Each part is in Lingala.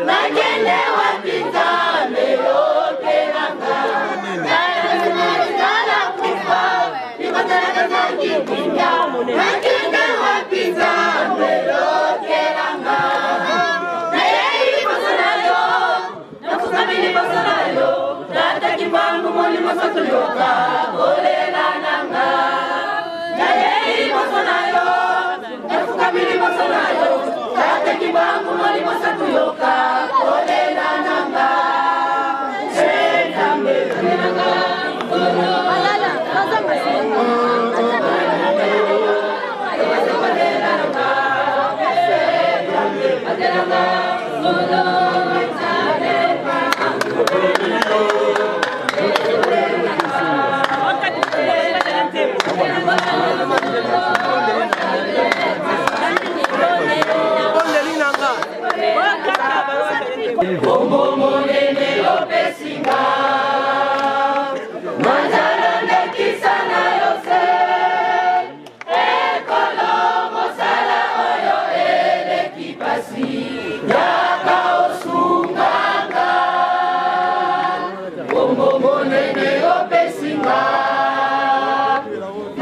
Nakende wapi Nzambe yokelanga nakufa nakende wapi Nzambe yokelanga nayei liboso na yo nafukami liboso na yo nataki mbangu molimo santu yoka kolela nanga nayei liboso na yo nafukami liboso na yo nataki mbangu molimo santu yoka kolela nanga Nzambe nanga Kombo monene opesinga nazala ndakisa na yo se ekolo mosala oyo eleki pasi yaka osunganga kombo monene opesinga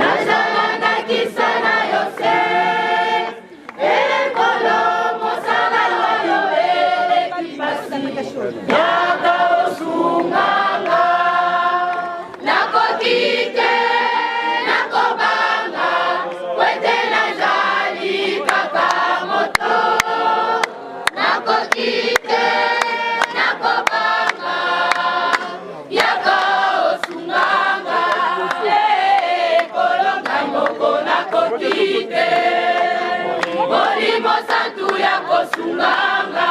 nazala ndakisa na yo se ekolo mosala oyo eleki pasi yaka osunganga nakoki te nakobanga po ete nazali kaka moto nakoki te nakobanga yaka osunganga ekolo ngai moko nakoki te molimo santu ya kosunganga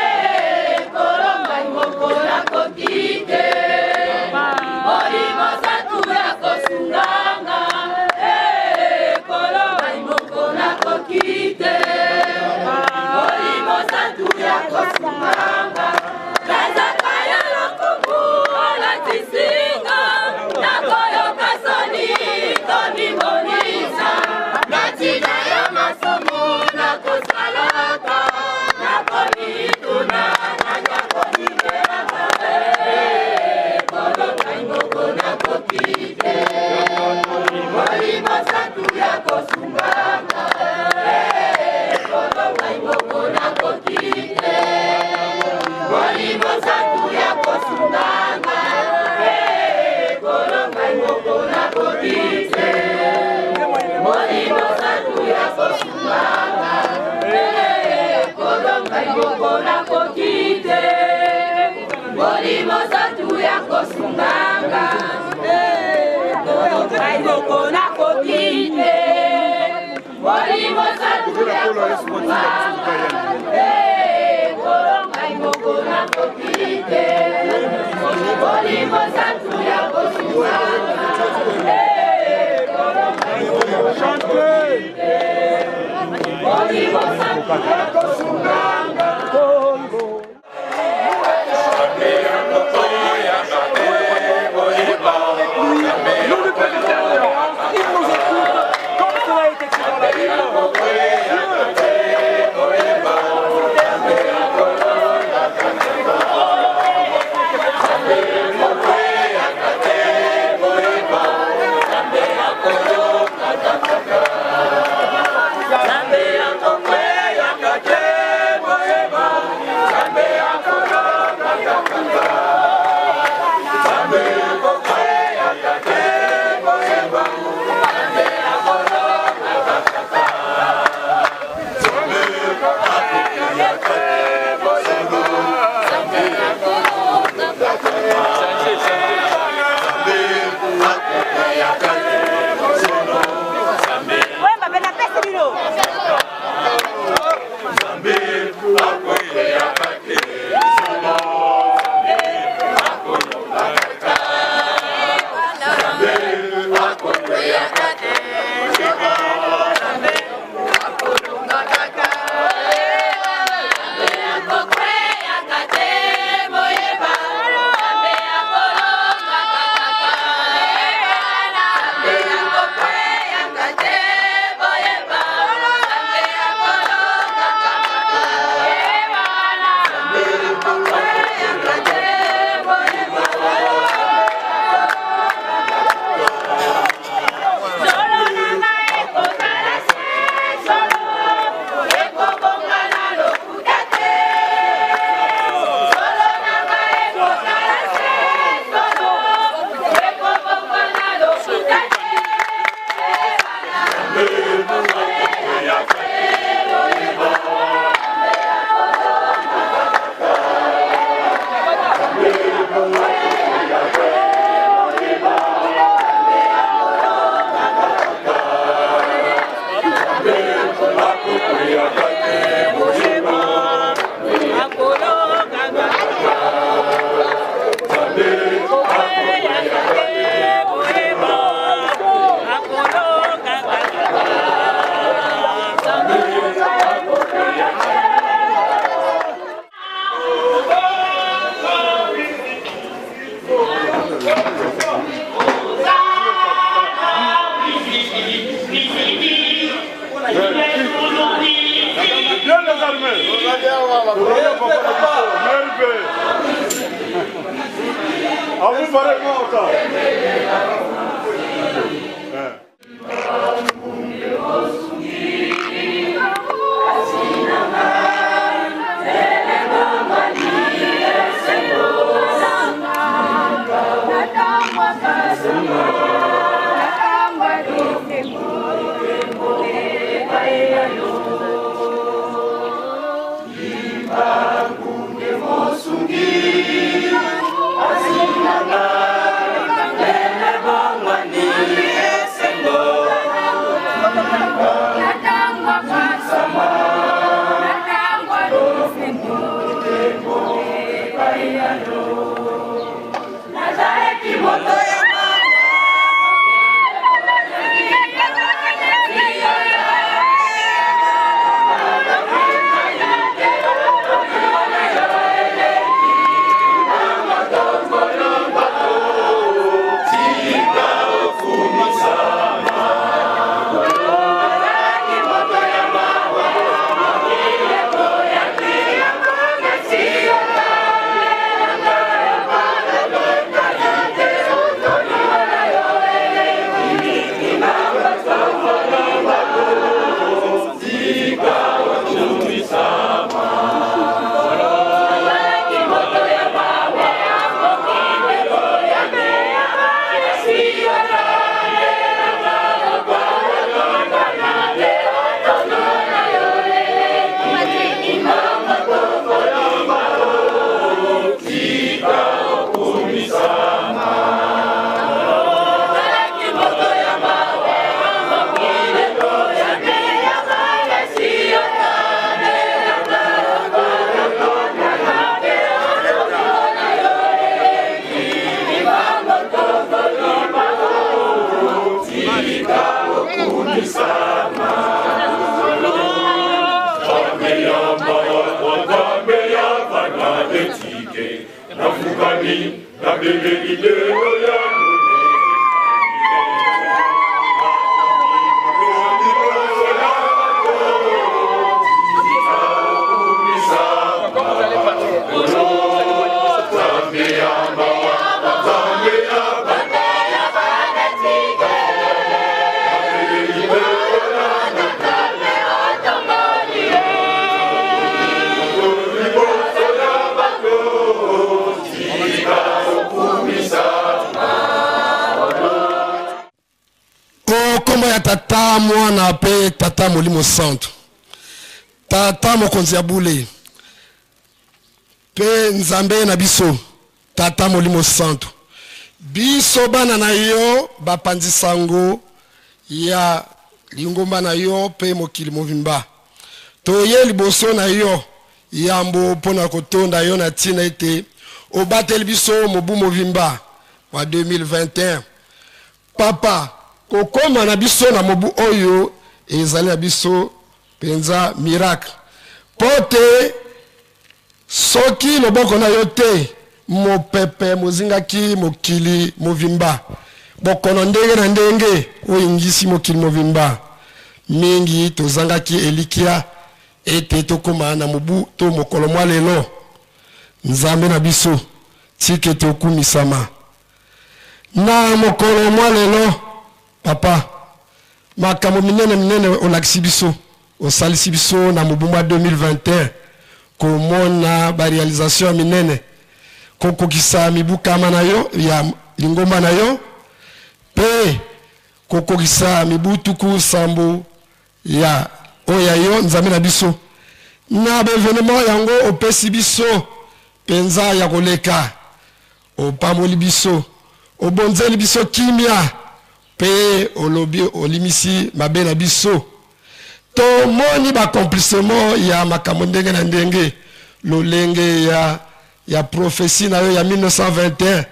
ekolo ngai moko nakoki te molimo santu ya kosunganga ekolo ngai moko nakoki te molimo santu ya kosunganga kazaka ya lokumu olatisinga nakoyoka soni komimonisa na ntina ya masumu nakosalaka nakomituna nani akonimelaka ekolo ngai moko nakoki te molimo santu ya kosunganga ekolo ngai moko nakoki te molimo santu ya kosunganga ekolo ngai moko nakoki te molimo santu ya kosunganga ekolo ngai moko nakoki te molimo santu ya kosunganga ekolo ngai moko nakoki te molimo santu ya kosunganga ekolo ngai moko nakoki te molimo santu ya kosunganga ekolo ngai moko nakoki te molimo santu ya kosunganga. Nous lui faisons confiance, il nous écoute, comme cela est écrit dans la Bible. Nzambe. Nkombo ya Tata, Mwana mpe Tata Molimo Santu. Tata Mokonzi ya bule mpe Nzambe na biso, Tata Molimo Santu, biso bana na yo bapanzi sango ya lingomba na yo mpe mokili mobimba, toye liboso na yo yambo mpo na kotonda yo na ntina ete obateli biso mobu mobimba wa 2021. Papa, kokoma na biso na mobu oyo ezali na biso mpenza miracle, mpo te soki loboko na yo te, mopepe mozingaki mokili mobimba, bokono ndenge na ndenge oyo ingisi mokili mobimba. Mingi tozangaki elikya ete tokoma na mobu to mokolo mwa lelo. Nzambe na biso, tika ete okumisama na mokolo mwa lelo. Papa, makambo minene minene olakisi biso, osalisi biso na mobu mwa 2021, komona barealisation ya minene, kokokisa mibu kama na yo ya lingomba na yo, mpe kokokisa mibu 70 ya oyo ya yo Nzambe na biso. Na baevenema yango opesi biso mpenza ya koleka, opamoli biso, obonzeli biso kimia, mpe olobi olimisi mabe na biso. Tomoni baaccomplissement ya makambo ndenge na ndenge, lolenge ya prophetie na yo ya 1921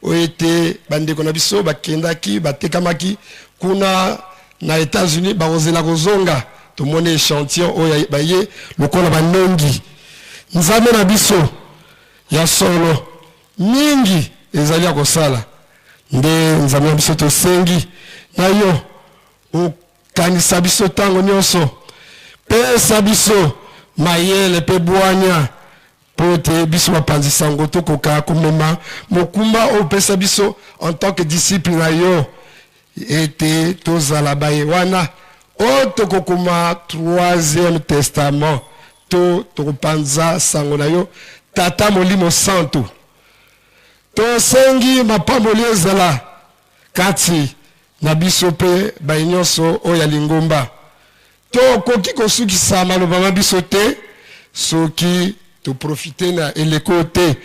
oyo ete bandeko na biso bakendaki, batekamaki kuna na États-Unis, bakozela kozonga. Tomoni échantillon oyo baye lokola banongi. Nzambe na biso ya solo, mingi ezali ya kosala. Nde Nzambe na biso, tosengi na yo okanisa biso ntango nyonso, pesa biso mayele mpe bwanya. mpo ete biso bapanzi sango tokoka komema mokumba oyo opesa biso en tant que disciple na yo, ete tozala baye wana oyo tokokoma troisième testament to tokopanza sango na yo Tata Molimo Santu. Tosengi mapamboli ezala kati na biso mpe baye nyonso oyo ya lingomba. Tokoki kosukisa maloba ma biso te soki toprofite na eleko oyo te,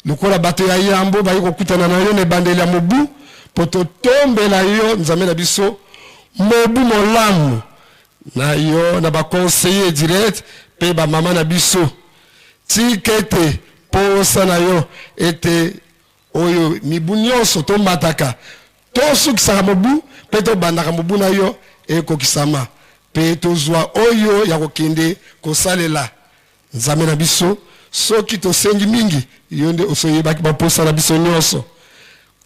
lokola bato ya yambo baye kokutana na yo na ebandeli ya mobu, mpo totombela yo, Nzambe na biso, mobu molamu na yo na ba conseillers direct mpe ba mama na biso. Tika ete mposa na yo ete oyo mibu nyonso tomataka, tosukisaka mobu mpe tobandaka mobu na yo ekokisama, mpe tozwa oyo ya kokende kosalela Nzambe na biso. Soki tosengi mingi, yo nde osi oyebaki bamposa na biso nyonso.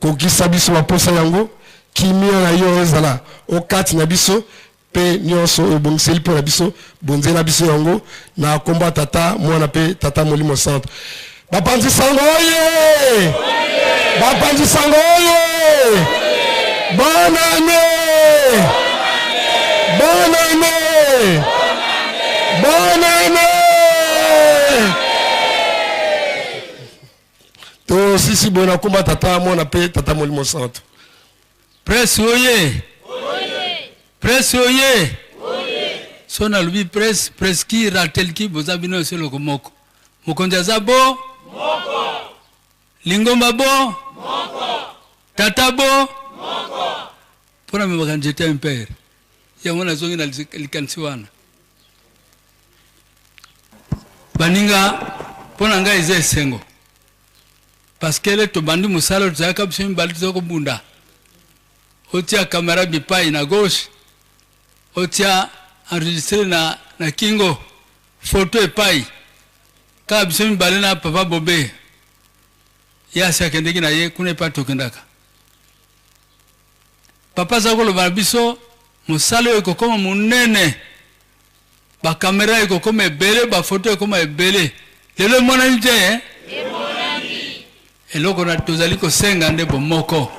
Kokisa biso bamposa yango, kimia na yo ezala o kati na biso, mpe nyonso oyo obongiseli mpo na biso, bonzela biso yango na nkombo ya Tata, Mwana mpe Tata Molimo Santo. Bapanzi sango oye! Bapanzi sango oye! Bonne année! Bonne année! Bonne année! Tosisi boye na nkombo ya Tata, Mwana mpe Tata Molimo Santo. Presse oye! Presse oye! So nalobi presse, presski, ratelki, boza bino nyonso eloko moko. Mokonzi aza bo? Moko. Lingomba bo? Moko. Tata bo? Moko. Mpo na memaka nzete ya impere. Yango nazongi na likanisi wana. Baninga, mpo na ngai eza esengo. Parce que le tobandi mosala tozalaka biso mibale toza kobunda. Otia kamera bipai na gauche, otia enregistre na, na kingo. Photo epayi kaka biso mibale na papa Bobe ye asi akendeki na ye kuna epai tokendaka. Papa aza koloba na biso mosala oyo ekokoma monene, ba kamera ekokoma ebele, ba photo ekoma ebele. Lelo emonani te eh? Eloko na tozali kosenga nde bomoko,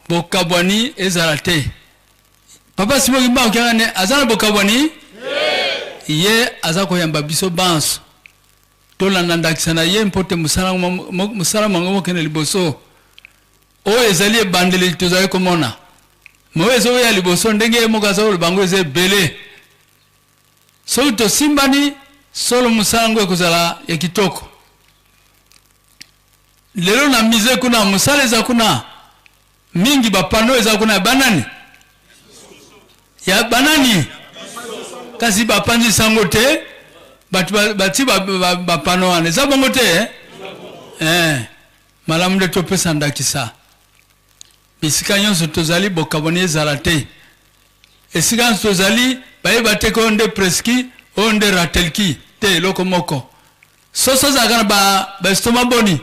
bokabwani ezala te. Papa Simon Kimbangu Kiangani aza na bokabwani? Ye aza koyamba biso banso tolanda ndakisa na ye mpo te mosala mosala mwango mokende liboso. Oyo ezali ebandeli tozali komona, me oyo ezoya liboso ndenge ye moko aza koloba yango eza ebele. Soki tosimbani solo mosala yango ekozala ya kitoko. Lelo na musee kuna mosala eza kuna mingi, ba panneau eza kuna ya banani, ya banani, kasi bapanzi sango te, bato bati ba panneau wana eza bongo te eh? Eh, malamu nde topesa ndakisa bisika nyonso tozali, bokabwani ezala te. Esika nyonso tozali bayeba te ke oyo nde preski, oyo nde ratelki te, eloko moko. Soso azalaka na ba, ba estomac boni?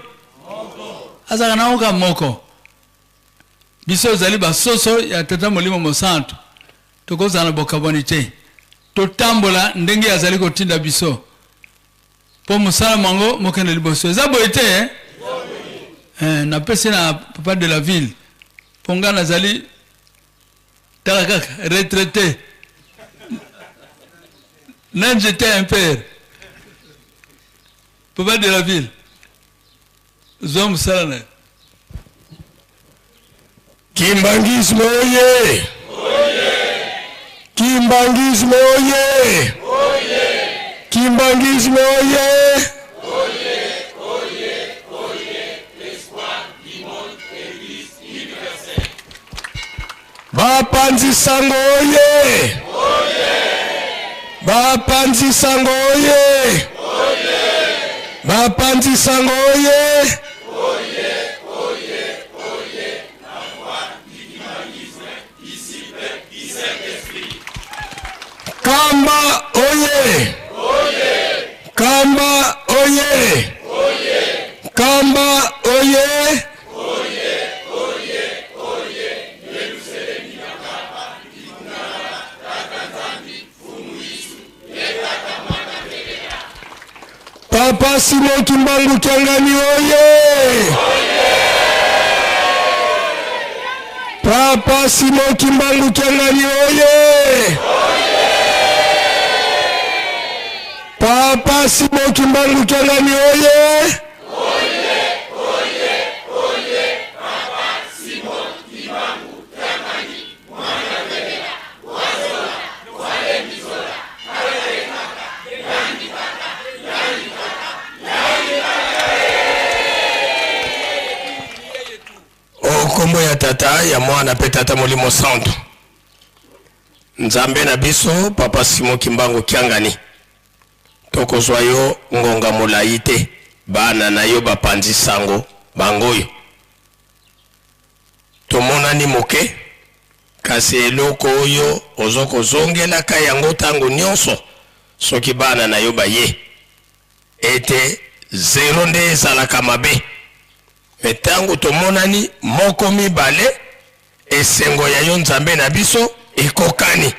Azalaka na yango kaka moko. Biso tozali basoso ya Tata Molimo Mosantu, tokozala na bokabwani te. Totambola ndenge azali kotinda biso mpo mosala mwango mokende liboso. Eza boye te eh? Eh, napesi na papa de la ville mpo ngai nazali tala kaka retraité na nzete ya impere papa de la ville zwa mosala na yo. Kimbanguisme oye! Kimbanguisme oye! Kimbanguisme oye! Bapanzi sango oye! Bapanzi sango oye! Bapanzi sango oye! Kamba oye! Kamba oye! Kamba oye! Papa. Papa Simon Kimbangu Kiangani oye! Papa Simon Kimbangu Kiangani oye! Papa Simon Kimbangu Kiangani oye! O nkombo ya Tata, ya Mwana mpe Tata Molimo Santu. Nzambe na biso, Papa Simon Kimbangu Kiangani, tokozwa yo ngonga molayi te, bana na yo bapanzi sango bango oyo. Tomonani moke, kasi eloko oyo ozo kozongelaka yango tango nionso soki bana na yo baye, ete zero nde ezalaka mabe. Mais tango tomonani moko mibale, esengo ya yo Nzambe na biso ekokani.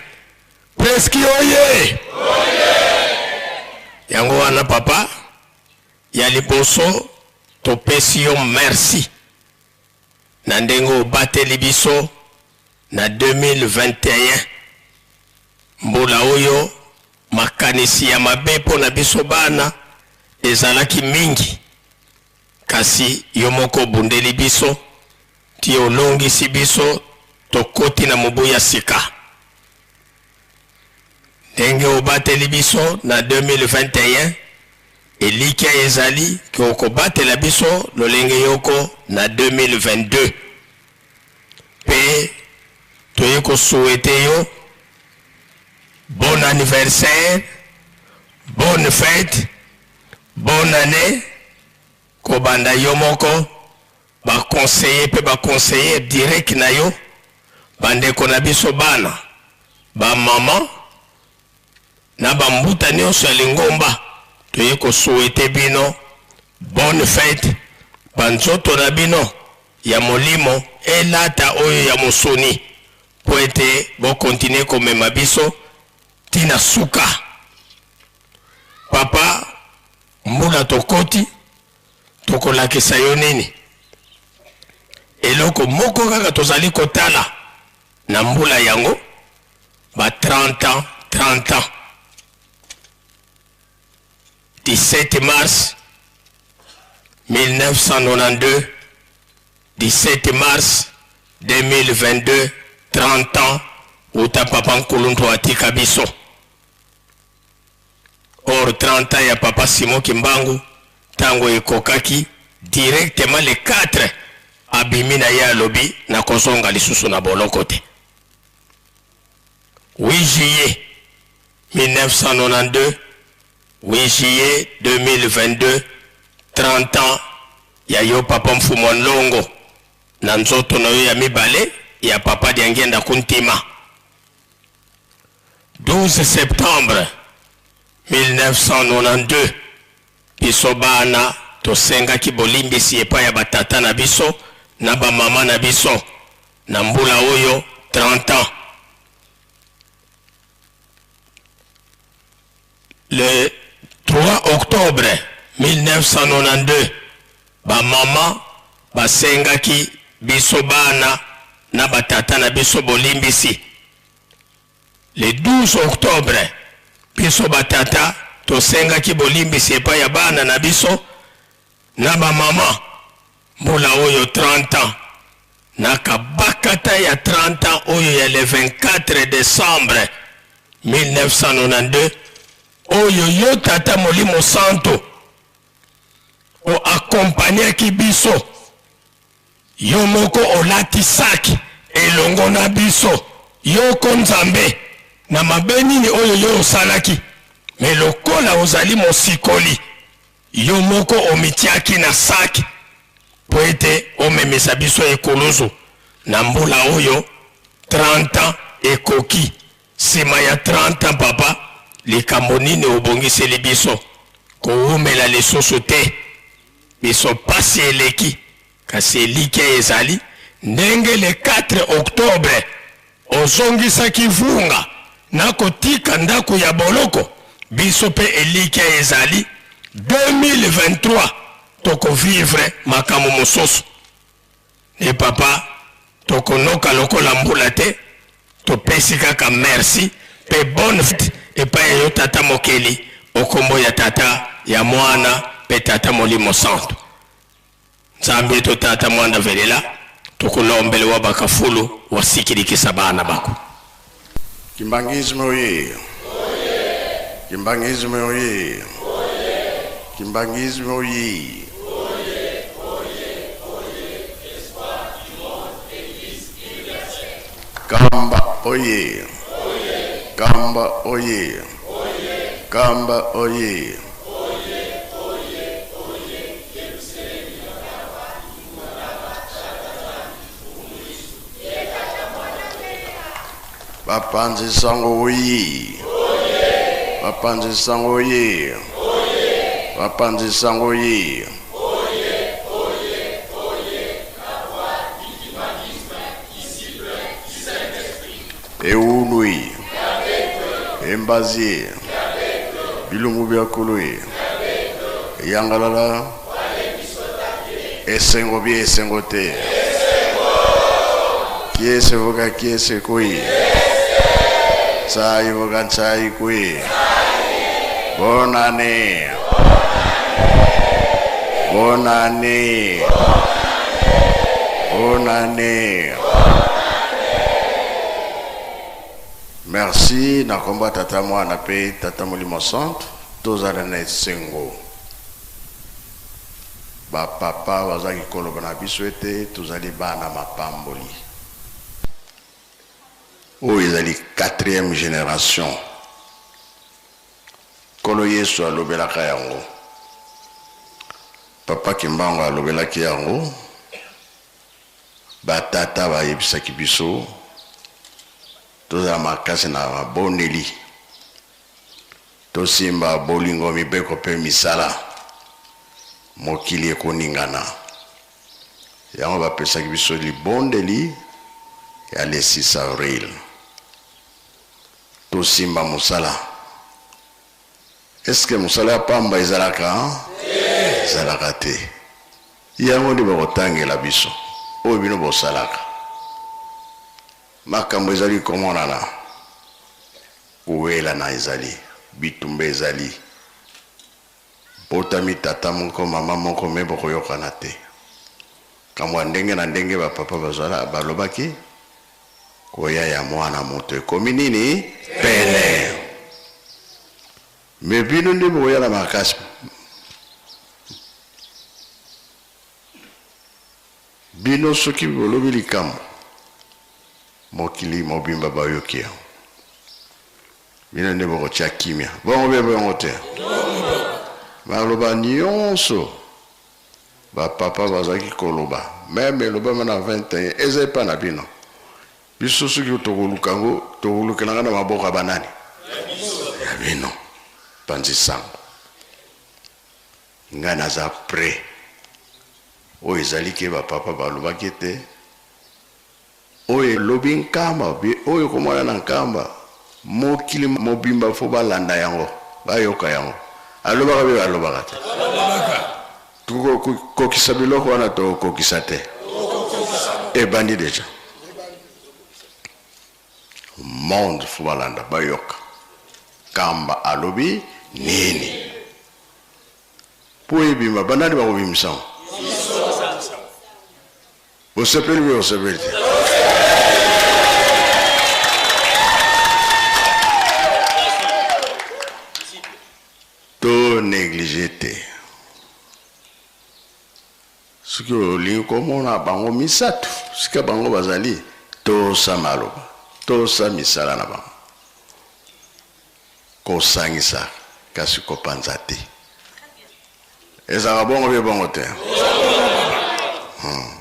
Preski oye! Yango wana papa, ya liboso topesi yo merci. Na ndenge obateli biso na 2021 mbula oyo makanisi ya mabe mpo na biso bana ezalaki mingi kasi yo moko obundeli biso ti olongisi biso tokoti na mobu ya sika ndenge obateli biso na 2021 Elikya ezali ke okobatela biso lolenge yoko na 2022 pe toye ko souhaiter yo bon anniversaire, bonne fete, bonne annee kobanda yo moko, ba conseillers pe ba conseillères direct na yo, ba ndeko na biso bana, ba mamans, Na ba mbuta nionso ya lingomba toye ko souhaiter bino bonne fete, ba nzoto na bino ya molimo elata oyo ya mosuni mpo ete bo continuer komema biso ti na suka. Papa mbula tokoti tokolakisa yo nini? Eloko moko kaka tozali kotala na mbula yango ba 30 ans 30 ans 17 mars 1992 17 mars 2022 30 ans uta papa nkuluntu atika biso or 30 ans ya papa Simon Kimbangu tango ekokaki directement le 4 abimi na ye alobi nakozonga lisusu na boloko te 8 juillet 1992 8 juillet 2022 30 ans ya yo papa Mfumu Nlongo na nzoto na yo ya mibale ya papa Diangienda Kuntima 12 septembre 1992 biso bana tosengaki bolimbisi epai ya batata na biso na bamama na biso na mbula oyo 30 ans le 3 octobre 1992 bamama basengaki biso bana na batata na biso bolimbisi le 12 octobre biso batata tosengaki bolimbisi epai ya bana na biso na bamama mbula oyo 30 ans na kabakata ya 30 ans oyo ya le 24 décembre 1992 oyo yo tata molimo santo oakompanyaki biso yo moko olati saki elongo na biso yoko nzambe na mabe nini oyo yo osalaki me lokola ozali mosikoli Yo moko omitiaki na sac mpo ete omemisa biso ekuluzu na mbula oyo 30 ans ekoki. Sima ya 30 ans papa, likambo nini obongiseli biso? Kowumela lisusu te. Biso pasi eleki, kasi elikya ezali ndenge le 4 octobre Ozongisaki vunga na kotika ndako ya boloko, biso mpe elikya ezali. 2023 tokovivre makambo mosusu. Ne papa, tokonoka lokola mbula te, topesi kaka merci pe bonne fete epai ya yo tata mokeli okombo ya tata ya mwana pe tata molimo santu. Nzambe to tata mwanda velela tukulombele wa bakafulu wasikilikisa bana bako. Kimbanguisme oye! Kimbanguisme oye! Kimbanguisme oye! Kamba oye! Kamba oye! Kamba oye! Bapanzi sango oye! Bapanzi sango oye! Bapanzi sango oye! Ewului, Embazie, Bilumbu bya Kului, Yangalala, Esengo bie esengo te. Kiese voka kiese kui. Tsai voka tsai kui. Bonane. Bonane. Bonane. Merci na kombo ya tata mwana pe tata molimo santu tozala na esengo. Ba papa bazalaki koloba na biso ete tozali bana mapamboli. Oyo ezali quatrième generation. Nkolo Yesu alobelaka yango. Papa Kimbangu alobelaki yango. Ba tata bayebisaki biso tozala makasi na mabondeli. Tosimba bolingo, mibeko mpe misala. Mokili ekoningana. Yango bapesaki biso libondeli ya le 6 avril. Tosimba mosala. Est-ce que mosala ya pamba ezalaka? Ezalaka te. Yango nde bakotangela biso oyo bino bosalaka. Makambo ezali komonana. Kowelana ezali, bitumba ezali. Botami tata moko mama moko mais bokoyokana te. Makambo ya ndenge na ndenge ba papa bazala balobaki koya ya mwana moto ekomi nini pene. Mais bino nde bokoya na makasi. Bino soki bolobi likambo mokili mobimba bayoki yango. Bino nde bokotia kimia. Bongo be bongo te? Maloba nionso ba papa bazalaki koloba meme elobama na 21 eza epa na bino. Biso soki tokoluka yango tokolukela yango na maboko ya banani? Ya bino. Panzi sango. Ngai naza pret. Oyo ezali ke ba papa balobaki ete oyo elobi Nkamba bi oyo ekomona na Nkamba mokili mobimba fo balanda yango bayoka yango. Alobaka bi alobaka te? Tokokokisa biloko wana tokokokisa te? Ebandi deja. Monde fo balanda bayoka Nkamba alobi nini. Po ebima banani bakobimisa yango? Bosepeli mpe bosepeli te? To neglige te. Soki olingi komona bango misatu sika bango bazali, tosa maloba, tosa misala na bango. Kosangisa kasi kopanza te. Ezalaka bongo mpe bongo te? Hmm.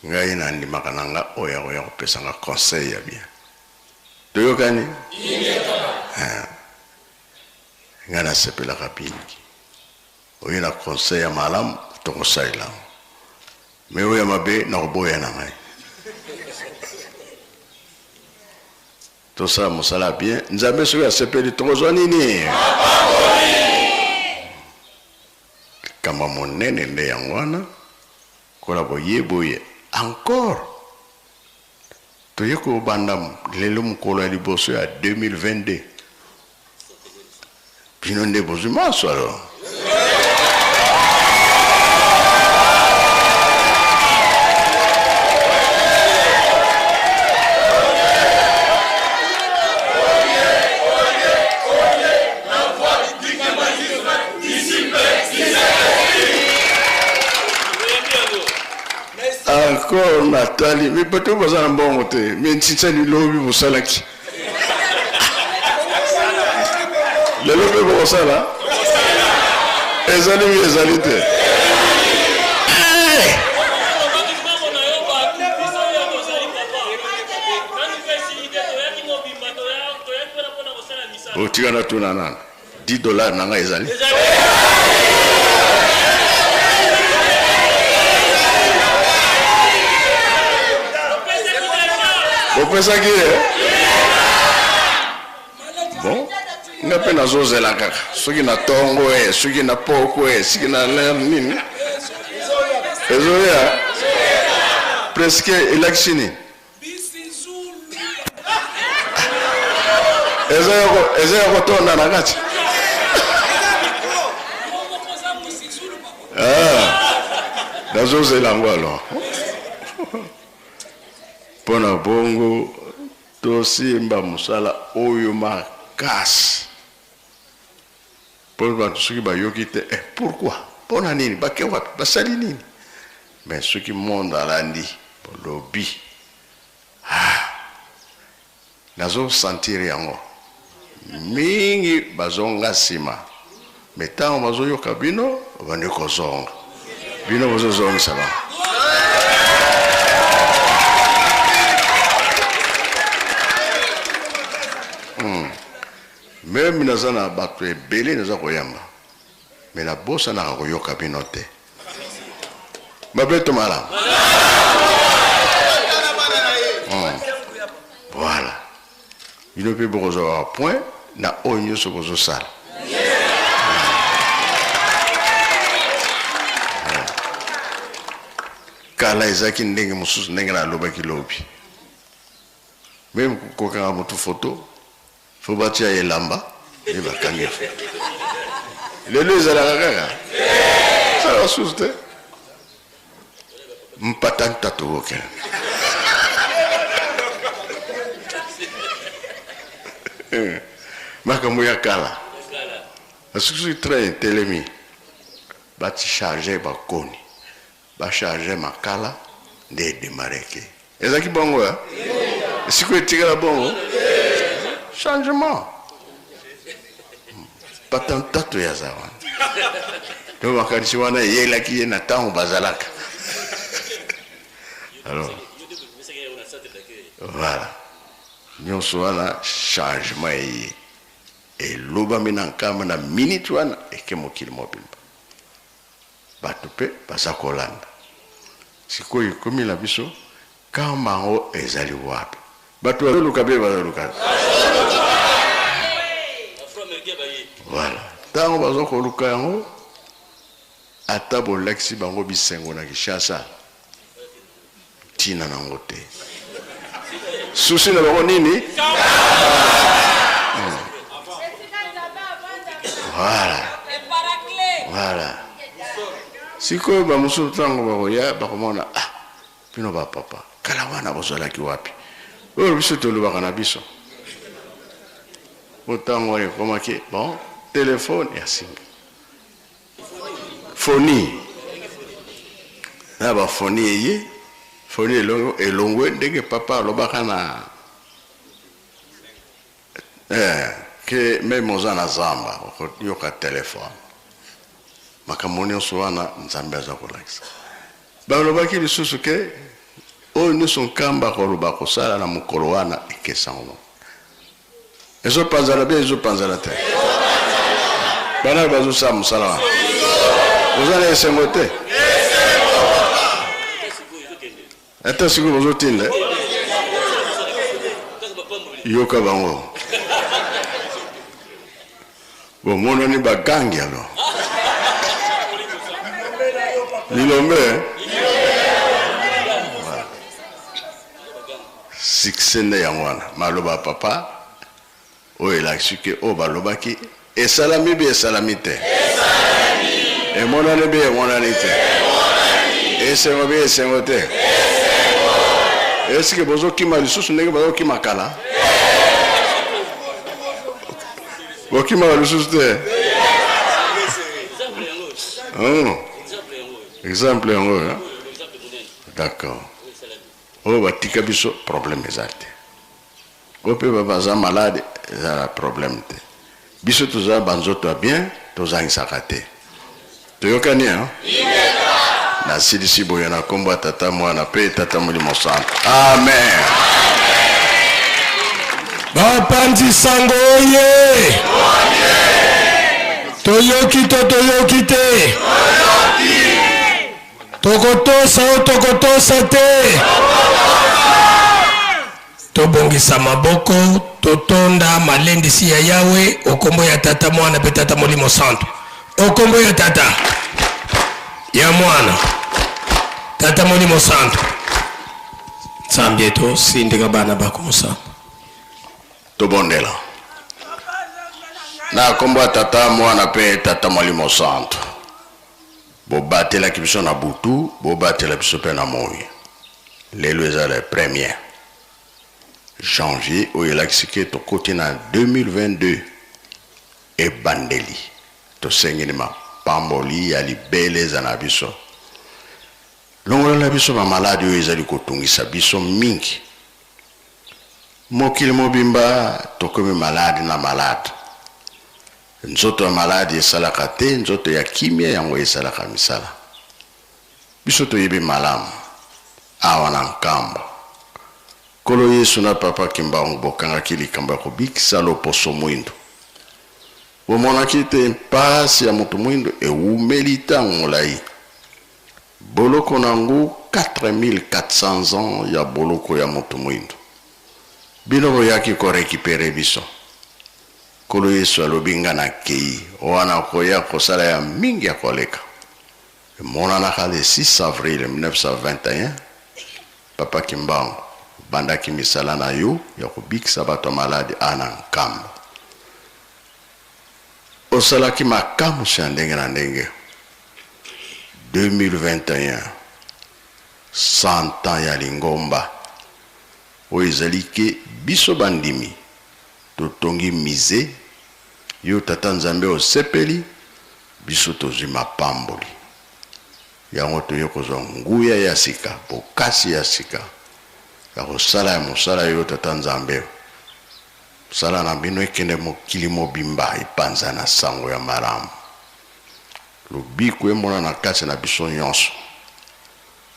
Ngai nandimaka na nga oyo akoya kopesa nga conseil ya bien. Toyokani? Eh. Ngai nasepelaka mingi. Oye na conseil ya malamu tokosalela yango. Mais oyo ya mabe nakoboya na ngai. Tosala mosala bien. Nzambe soki asepeli tokozwa nini? Likambo ya monene nde yango wana, kola boye boye encore toye kobanda lelo mokolo ya liboso ya 2022 bino nde bozwi maso alors. Encore natali me bato baza na mbongo te me ntinsani lobi bosalaki lelo mpe bokosala ezali mi ezali te. Otika natuna nana 10 dollars na ngai ezali bopesaki ye bon nga mpe nazozela kaka soki na ntongo e soki na poko e soki na lere nini ezoya presque elakisi nini eza ya kotonda na kati. Nazozela yango alors mpo na bongo tosimba mosala oyo makasi mpo bato soki bayoki te eh, pourquoi mpo na nini bake wapi basali nini mais soki monde alandi bolobi ah, nazosentir yango mingi bazonga nsima me ntango bazoyoka bino babandi kozonga bino bozozongisa bango. Meme naza na bato ebele naza koyamba me nabosanaka koyoka bino te. Mabe to malamu. Voilà, bino mpe bokozwa point na oyo nyonso bozosala. Kala ezalaki ndenge mosusu, ndenge nalobaki lobi meme kokanga motu foto fo batia elamba nde bakangi foto. Lelo ezalaka kaka ezalaka susu te mpata ntato oke makambo ya kala. Soki train etelemi bati charge bakoni bacharge makala nde edemareke. Ezalaki bongo ya sikoyo etikala bongo changement patantato ya za wana to makanisi wana eyelaki ye na ntango bazalaka. Alors voilà, nyonso wana changement eye elobami na nkamba na minute wana eke mokili mobimba bato mpe baza kolanda. Sikoyo ekomi na biso kamba yango ezali wapi? Bato bazoluka mpe bazoluka. Voilà, ntango baza koluka yango ata bolakisi bango bisengo na Kinshasa ntina nango te. Susi na bango nini? Voilà, voilà. Sikoyo bamosusu ntango bakoya bakomona ah bino bapapa kala wana bozalaki wapi? Oyo biso tolobaka na biso po ntango wana ekomaki bon telefone ya singa foni na bafoni eye foni elongwe ndenge papa alobaka na ke meme oza na zamba okoyoka telefone. Makambo nyonso wana Nzambe aza kolakisa. Balobaki lisusu ke oyo nyonso nkamba koloba kosala na mokolo wana ekesango ezopanzana bien ezopanzana te. Bana bazosala mosala wana oza na esengo te ata sikoyo bozotinda yoka bango bomonani bagangi alors. Lilombe. Succès nde yango wana. Maloba papa oyo elakisi ke oyo balobaki esalami bi esalami te. Emonani bi emonani te. Esengo bi esengo te. Esike bozokima lisusu ndenge bazokima kala? Bokimaka lisusu te? Oh. Exemple yango hein? D'accord. Oyo batika biso problème eza te. Oyo mpe baza malade eza na problème te. Biso toza banzoto ya bien tozangisaka te. Toyokani hein? Nasilisi boye na nkombo ya Tata, Mwana mpe Tata Molimo Santo. Amen. Bapanzi sango oye! Toyoki to toyoki te? Tokotosa o tokotosa te? Tobongisa maboko, totonda malendisi ya Yawe o kombo ya Tata, Mwana mpe Tata Molimo Santu. O kombo ya Tata, ya Mwana, Tata Molimo Santu. Nzambe yetu, sindika bana bako mosamba. Tobondela. Na kombo ya Tata, Mwana mpe Tata Molimo Santu. Bobatelaki biso na butu, bobatela biso mpe na moyi. Lelo eza le premier janvier oyo elakisi ke tokoti na 2022 ebandeli. Tosengeli mapamboli ya libela eza na biso. Longolela biso ba maladi oyo ezali kotungisa biso mingi. Mokili mobimba tokomi malade na malade. Nzoto ya maladi esalaka te, nzoto ya kimia yango esalaka misala. Biso toyebi malamu awa na Nkamba. Nkolo Yesu na Papa Kimbangu bokangaki likambo ya kobikisa loposo mwindu. Bomonaki ete mpasi ya moto mwindu ewumeli ntango molai. Boloko na yango 4400 ans ya boloko ya moto mwindu. Bino boyaki ko recuperer biso. Nkolo Yesu alobi nga nakeyi, wana okoya kosala ya mingi ya koleka. Emonanaka le 6 avril 1921, Papa Kimbangu obandaki misala na yo ya kobikisa bato ya maladi awa na Nkamba. Osalaki makamwisi ya ndenge na ndenge. 2021, 100 ans ya lingomba oyo ezali ke biso bandimi Totongi musee, yo tata Nzambe osepeli, biso tozwi mapamboli. Yango toye kozwa nguya ya sika, bokasi ya sika ya kosala ya mosala yo tata Nzambe. Mosala na bino ekende mokili mobimba, epanzana sango ya malamu. Lobiko emonana kati na biso nyonso.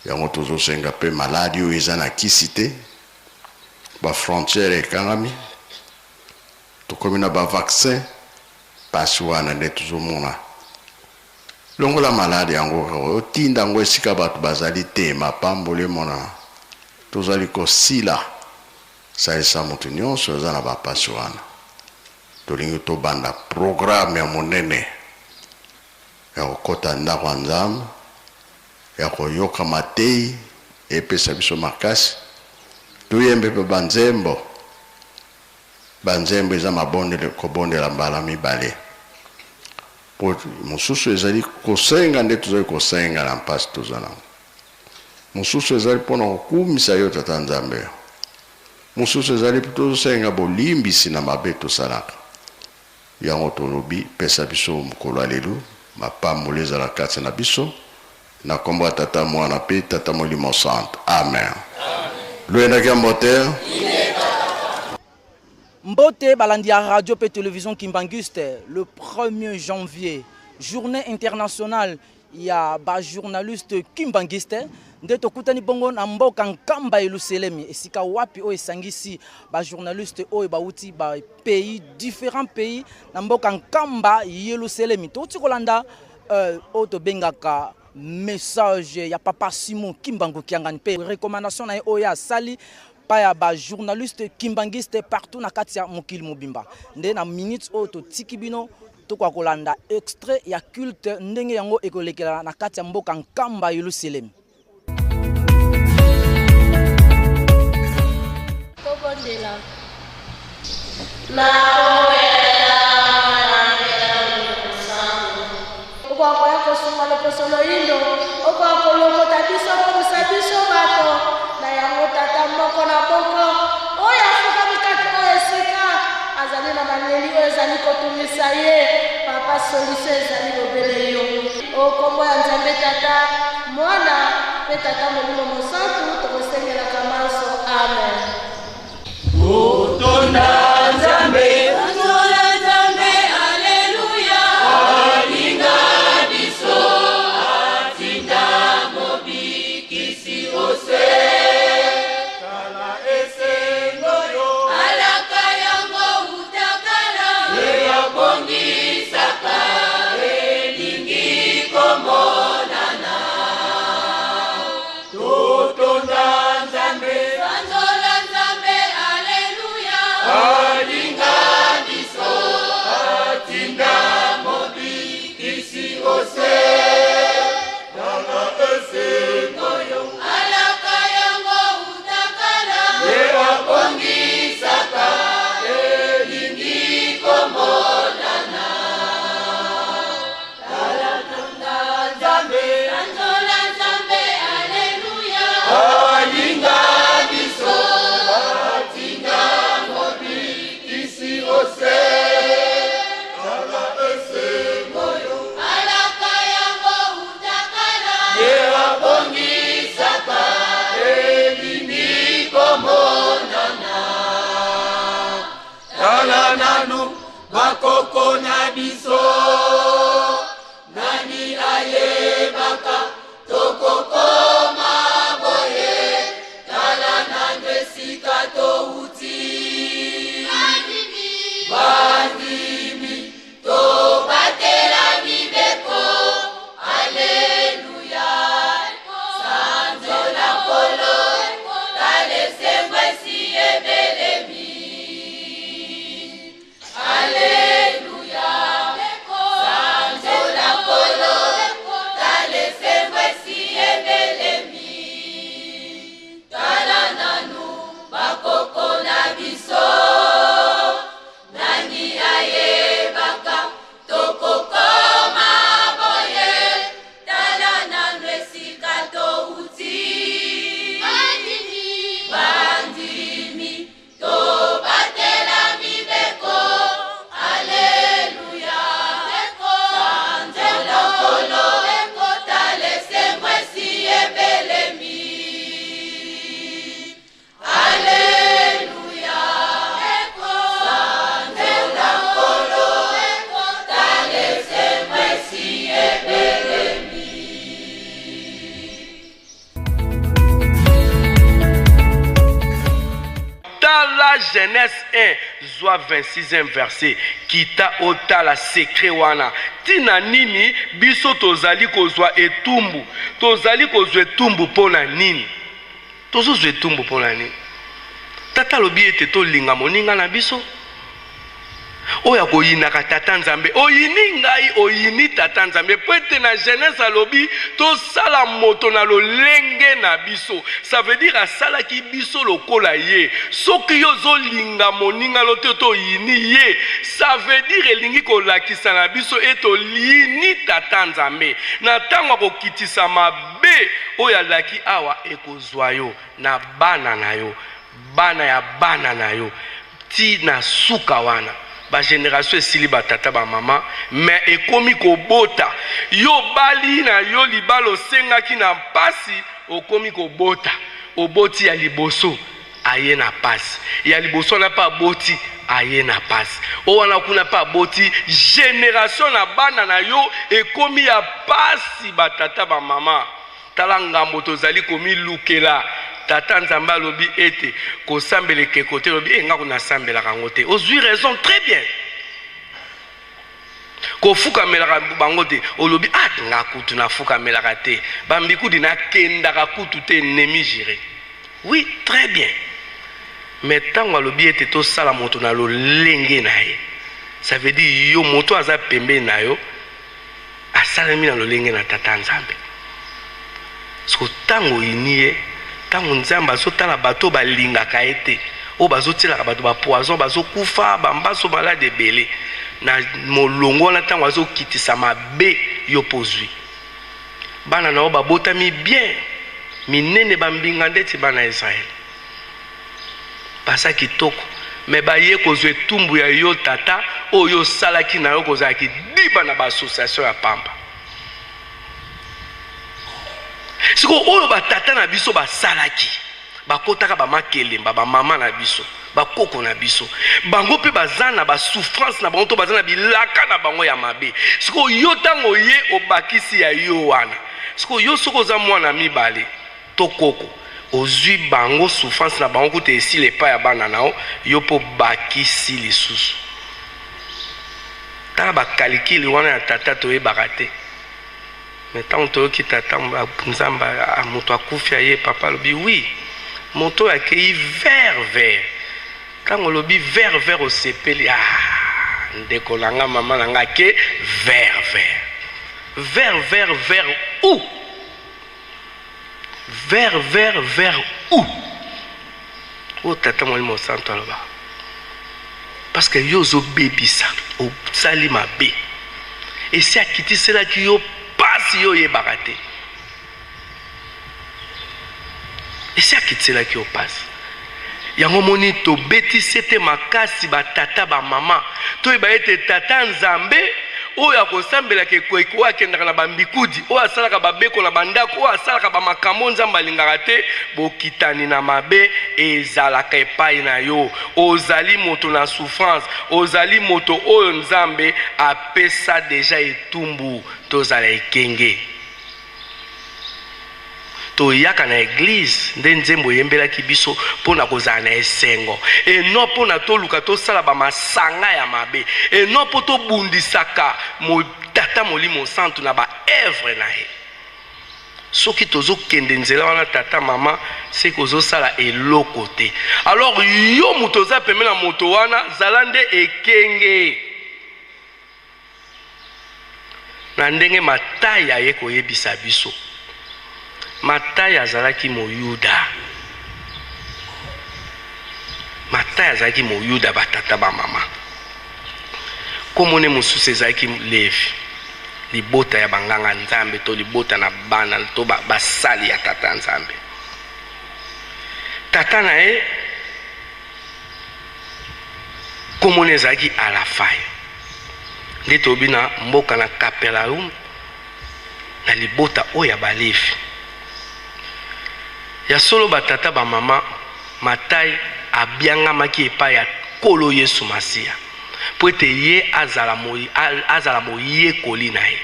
Yango tozosenga pe maladi oyo eza na kisi te, ba frontières ekangami, tokomi na ba vaccins, pasi wana nde tozomona. Longola maladi yango, otinda yango esika bato bazali te, mapamboli emonana. Tozali kosila, salisa moto nyonso aza na ba pasi wana. Tolingi tobanda programme ya monene ya kokota ndako ya Nzambe, ya koyoka mateyi epesa biso makasi toyembe pe ba nzembo ba nzembo eza mabondeli kobondela mbala mibale po mosusu ezali kosenga nde tozali kosenga na mpasi toza nango mosusu ezali mpona kokumisa yo tata nzambe mosusu ezali tosenga bolimbisi na mabe tosalaka Yango tolobi, pesa biso mokolo ya lelo mapamboli ezala kati na biso, na kombo ya Tata, Mwana pe Tata Molimo Santu. Amen. Luendaki ya mbote. Mbote balandi ya radio pe television Kimbanguiste, le 1er janvier, journée internationale ya ba journaliste kimbanguiste nde tokutani bongo na mboka Nkamba Yelusalemi, esika wapi oyo esangisi ba journaliste oyo bawuti ba pays différents pays na mboka Nkamba Yelusalemi. Touti kolanda oyo tobengaka message ya papa Simon Kimbangu Kiangani mpe recommandation na ye oyo asali pa ya ba journaliste kimbanguiste partout na kati ya mokili mobimba. Nde na minute oyo totiki bino Tokoka kolanda extrait ya culte ndenge yango ekolekela na kati ya mboka Nkamba Yelusalemi. Tobondela. Okoka koya kosunga loposo loyindo, okoka kolokota biso, komisa biso bato na yango. Tata moko na moko oyo afukami kati oyo esika azali na maleli oyo ezali kotungisa ye, Papa, solution ezali bobele yo. O kombo ya Nzambe Tata, Mwana, mpe Tata Molimo Mosantu, tokosengelaka manso. Amen. Totonda Nzambe. Totonda Nzambe, Alleluia. Alinga biso, atinda mobikisi ose. Tala esengo yo. Alaka yango uta kala. Ye abongisaka, elingi komonana. Totonda Nzambe. Sanzola Nzambe, Alleluia. Alinga biso, atinda mobikisi ose. Tala esengo yo. Alaka yango uta kala. Ye abongisaka, elingi komonana. Tala tonda Nzambe. Sanzola Nzambe, Alleluia. Alinga biso, atinda mobikisi ose. Tala esengo yo. Alaka yango uta kala. Ye abongisaka, elingi komonana. Tala nanu bakoko na biso, nani ayebaka tokokoma boye? Tala nanu esika touti. Bandimi, tobatela mibeko. Alleluia. Sanzola Nkolo, tala esengo esi ebelemi. Alleluia. Sanzola Nkolo, tala esengo esi ebelemi. Tala nanu bakoko na biso, nani ayebaka tokokoma boye? Tala nanu esika touti. Bandimi, tobatela mibeko. Alleluia. Sanzola Nkolo, tala esengo esi ebelemi. Alleluia. Sanzola Nkolo, tala esengo esi ebelemi. Tala Genèse 1, zwa 26e verset, kita otala secret wana. Tina nini biso tozali kozwa etumbu? Tozali kozwa etumbu mpo na nini? Tozozwa etumbu mpo na nini? Tata alobi ete tolinga moninga na biso. Oyo akoyinaka Tata Nzambe, oyini ngai, oyini Tata Nzambe. Po ete na Genèse alobi tosala moto na lolenge na biso. Ça veut dire asalaki biso lokola ye. Soki yo ozolinga moninga no te to oyini ye, ça veut dire elingi kolakisa na biso ete oyini Tata Nzambe. Na tango akokitisa mabe oyo alaki awa, ekozwa yo na bana na yo, bana ya bana na yo, ti na suka wana. Ba generation esili, ba tata ba mama, mais ekomi kobota. Yo bali na yo libala osengaki na mpasi, okomi kobota, oboti ya liboso aye na pasi, ya liboso wana mpe aboti aye na pasi, o wana kuna mpe aboti. Generation na bana na yo ekomi ya pasi. Ba tata ba mama, tala ngambo tozali komilukela. Tata Nzambe alobi ete kosambela ekeko te. Olobi e nga nasambelaka yango te, ozwi raison, très bien. Kofukamelaka bango te, olobi ah nga kutu nafukamelaka te, bambikudi nakendaka kutu te, ennemi juré. Oui, très bien. Mais ntango alobi ete tosala moto na lolenge na ye, Ça veut dire yo moto aza pembeni na yo asalemi na lolenge na Tata Nzambe. Siko ntango oyini ye, ntango Nzambe azotala bato oyo balingaka ye te, oyo bazotielaka bato bapoison, bazokufa, bambaso, malade ebele na molongo wana, ntango azokitisa mabe, yo mpo ozwi bana na yo babotami bien minene, bambinga ndeti bana ya Israele, baza kitoko, me baye kozwa etumbu ya yo tata oyo osalaki na yo kozala kidiba na baassociation ya pamba. Sikoyo oyo batata na biso basalaki, bakotaka bamakelemba, bamama na biso, bakoko na biso, bango mpe baza na basouffrance na bango to baza na bilaka na bango ya mabe. Sikoyo yo ntango ye obakisi ya yo wana, sikoyo yo soki oza mwana mibale to koko, ozwi bango souffrance na bango kuta esila epai ya bana na yo, yo mpo obakisi lisusu. Tala bakalikili wana ya tata toyebaka te. Mais ntango toyoki tata Nzambe, moto akufi aye, papa alobi oui, moto oyo akei vert vert. Ntango olobi vert vert osepeli, ah, ndeko na nga, mama na nga ake vert vert. Vert vert vert où? Vert vert vert où? Oyo tata Molimo Santo aloba. Parce que yo ozobebisa, osali mabe. Esi akitiselaki yo pasi yo oyebaka te. Esi akitiselaki yo pasi. Yango moni tobeti sete makasi ba tata ba mama. Toyeba ete tata Nzambe oyo akosambelaka ekoeko, oyo akendaka na bambikudi, oyo asalaka babeko na bandako, oyo asalaka bamakambo Nzambe alingaka te, bokitani na mabe ezalaka epai na yo. Ozali moto na souffrance, ozali moto oyo Nzambe apesa deja etumbu. Tozala ekenge. Toyaka na eglise nde nzembo eyembelaki biso mpo na kozala na esengo, et non mpo na toluka tosala ba masanga ya mabe, et non mpo tobundisaka Tata Molimo Santu na ba œuvre na ye. Soki tozokende nzela wana tata mama, seke ozosala eloko te. Alors yo moto oza pembeni na moto wana, zala nde ekenge. Na ndenge Matai aye koyebisa biso, Matai azalaki Moyuda. Matai azalaki Moyuda, batata bamama. Kombo ne mosusu ezalaki Levi, libota ya banganga Nzambe to libota na bana to basali ya tata Nzambe. Tata na ye Kombo na ye ezalaki Alafai. Nde tolobi na mboka na Kapernaum, na libota oyo ya Balevi. Ya solo batata bamama, Matai abiangamaki epai ya Nkolo Yesu Masiya mpo ete ye azala, azala moyekoli na ye.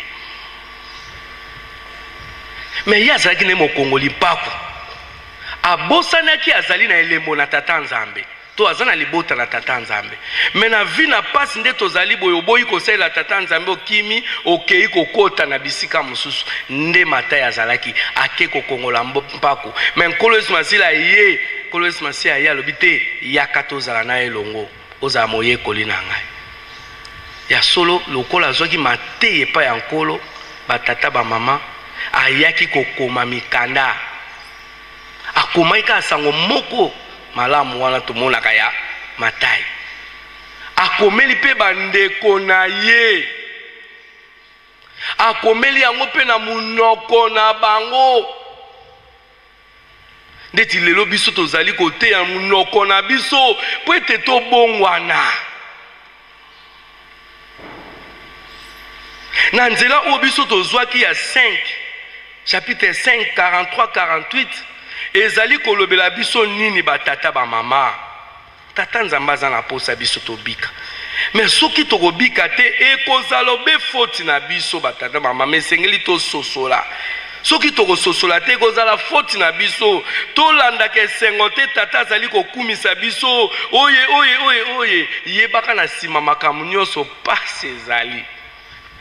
Me ye azalaki nde mokongoli mpaku. Abosanaki azali na elembo na Tata Nzambe to aza na libota na Tata Nzambe. Mais na vie na pasi nde tozali boye, oboyi kosalela Tata Nzambe, okimi okeyi kokota na bisika mosusu. Nde Matai azalaki ake kokongola mpaku, mais Nkolo Yesu Masiya aye, Nkolo Yesu Masiya aye alobi te, yaka tozala na elongo, ozala moyekoli na ngai. Ya solo, lokola azwaki mateya epai ya Nkolo, batata bamama, ayaki kokoma mikanda. Akomaki kaka sango moko malamu wana tomonaka ya Matai. Akomeli mpe bandeko na ye. Akomeli yango mpe na monoko na bango. Ndeti lelo biso tozali koteya monoko na biso mpo ete tobongwana. Na nzela oyo biso tozwaki ya 5, chapitre 5, 43, 48, ezali kolobela biso nini batata bamama? Tata Nzambe aza na posa biso tobika. Mais soki tokobika te, ekozala obe faute na biso batata bamama, esengeli tososola. Soki tokososola te, ekozala faute na biso. Tolandaka esengo te, tata azali kokumisa biso, oye oye oye oye. Yebaka na nsima makambo nyonso pasi ezali,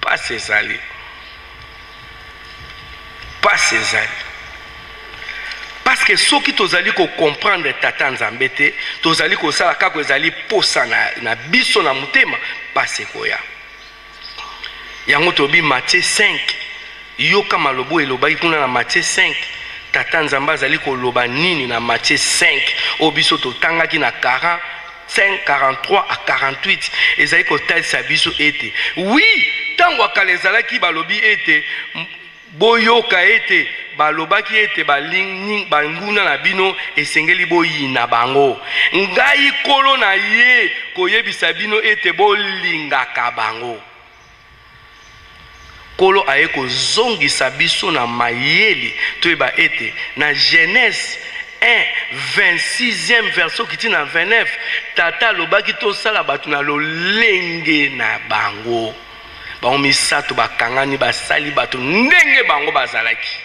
pasi ezali, pasi ezali. Parce que soki tozali ko comprendre Tata Nzambe te, tozali kosala kaka ezali posa na, na biso na motema, pasi ekoya. Yango tolobi Matthieu 5, yoka maloba oyo elobaki kuna na Matthieu 5. Tata Nzambe azali koloba nini na Matthieu 5 oyo biso totangaki na 45, 43 à 48? Ezali kotalisa biso ete oui, ntango ya kala ezalaki balobi ete Boyoka ete balobaki ete banguna na bino esengeli boyina bango. Ngai Nkolo naye koyebisa bino ete bolingaka bango. Nkolo aye kozongisa biso na mayele toyeba ete na Genese 1, 26e verset okiti na 29, Tata alobaki tosala bato na lolenge na bango. Bango misato bakangani, basali bato ndenge bango bazalaki.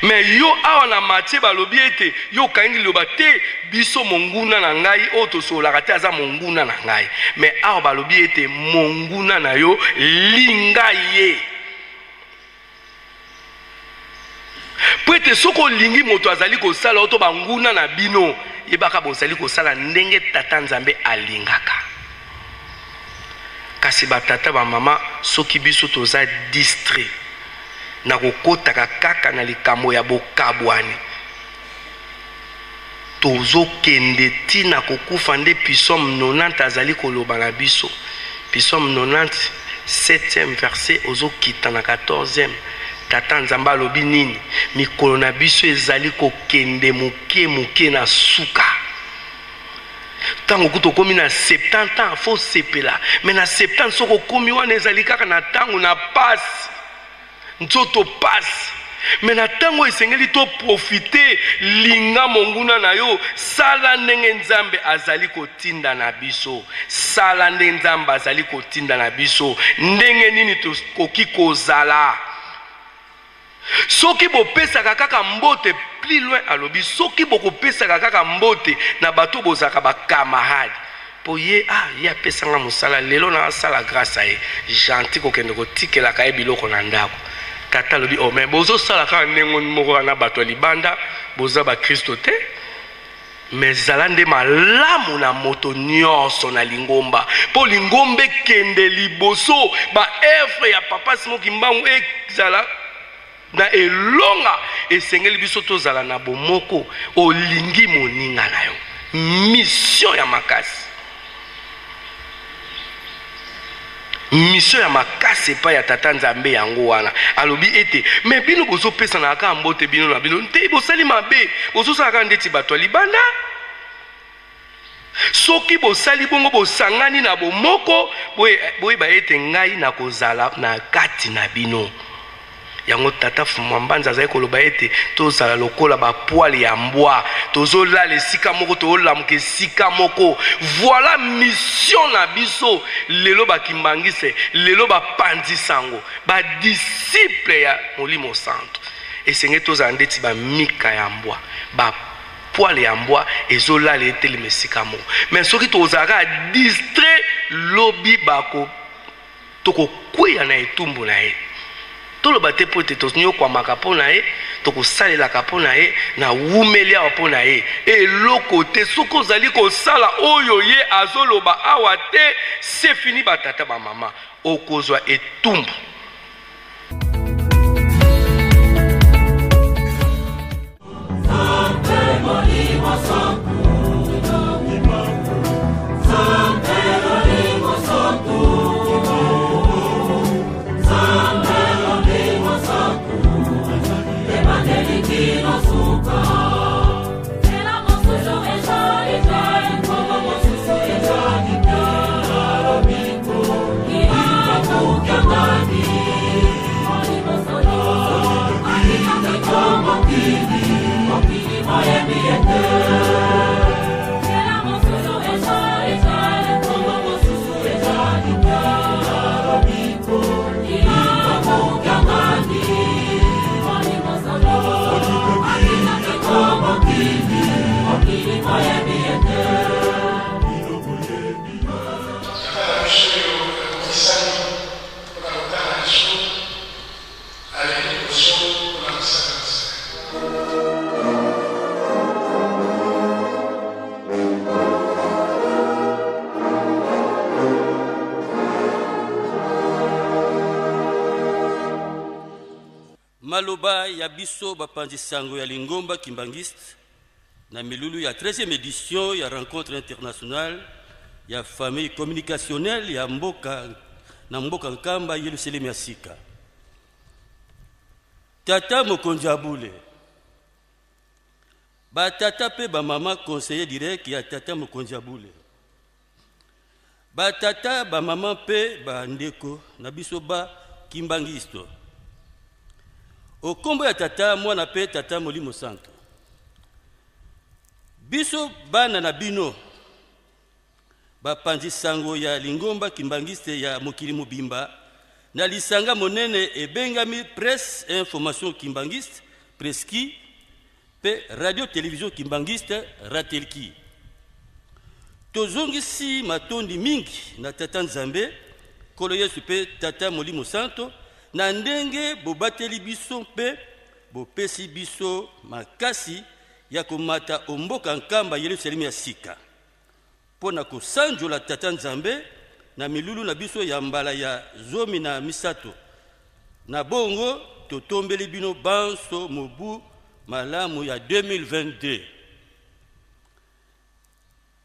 Me yo awa na Matie balobi ete yo okangi liloba te, biso monguna na ngai oyo tosololaka te aza monguna na ngai. Me awa balobi ete monguna na yo linga ye. Mpo ete soki olingi moto azali kosala yo to banguna na bino, yebaka bozali kosala ndenge Tata Nzambe alingaka. Kasi batata bamama, soki biso toza distrait na kokotaka kaka na likambo ya bokabwani, tozokende ti na kokufa. Nde Psaume 90 azali koloba na biso. Psaume 90, 7e verset, ozokita na 14e. Tata Nzambe alobi nini? Mikolo na biso ezali kokende moke moke na suka. Ntango kutu okomi na 70 ans, fo sepela. Mais na 70 soki okomi wana, ezali kaka na ntango na pasi, nzoto pasi. Me na ntango esengeli to profite, linga monguna na yo, sala ndenge Nzambe azali kotinda na biso, sala ndenge Nzambe azali kotinda na biso. Ndenge nini tokoki kozala soki bopesaka kaka mbote? Plus loin alobi, soki bokopesaka kaka mbote na bato bozalaka bakamarade, mpo ye, ah, ye apesanga mosala lelo, na asala grâce a ye gentil kokende kotikelaka ye biloko na ndako. Tata alobi, oh, mais bozosala kaka ndenge moko wana, bato ya libanda boza bakristo te. Me zala nde malamu na moto nyonso na lingomba, mpo lingomba ekende liboso, baevre ya Papa Simon Kimbangu ezala na elonga. Esengeli biso tozala na bomoko. Olingi moninga na yo, mission ya makasi, mission ya makasi epai ya Tata Nzambe. Yango wana alobi ete me bino bozopesanaka kaka mbote bino na bino te, bosali mabe, bozosala kaka ndeti bato ya libanda. Soki bosali bongo, bosangani na bomoko, boyeba ete ngai nakozala na kati na bino. Yango Tata Fumua Mbanza azali koloba ete tozala lokola bapoile ya mbwa, tozolala esika moko, tozolamuka esika moko. Voilà mission na biso lelo bakimbangiste, lelo bapanzi sango, badisiple ya Molimo Santo. Esengeli tozala ndeti bamika ya mbwa, ba poile ya mbwa ezolala etelema esika moko. Mais soki tozala kaka distrait, lobi bako tokokweya na etumbu na ye. Toloba te mpo ete tonyokwamaka mpo na ye, tokosalelaka mpo na ye, nawumeli awa mpo na ye. Eloko te. Soki ozali kosala oyo ye azoloba awa te, c'est fini batata bamama, okozwa etumbu. Maloba ya biso bapanzi sango ya lingomba kimbanguiste na milulu ya 13e edition ya rencontre internationale ya famille communicationnelle ya mboka na mboka Nkamba Yelusalemi ya sika. Tata mokonzi ya bule, batata mpe bamama conseiller direct ya tata mokonzi ya bule, batata bamama mpe bandeko na biso ba kimbanguiste, okombo ya tata mwana mpe tata molimo santo, biso bana na bino bapanzi sango ya lingomba kimbanguiste ya mokili mobimba na lisanga monene ebengami presse information kimbanguiste preski mpe radio television kimbanguiste ratelki. Tozongisi matondi mingi na Tata Nzambe, Nkolo Yesu mpe Tata Molimo Santo na ndenge bobateli biso mpe bopesi biso makasi ya komata o mboka Nkamba Yelusalemi ya sika mpo na kosanjola Tata Nzambe na milulu na biso ya mbala ya 13. Na bongo totombeli bino banso mobu malamu ya 2022.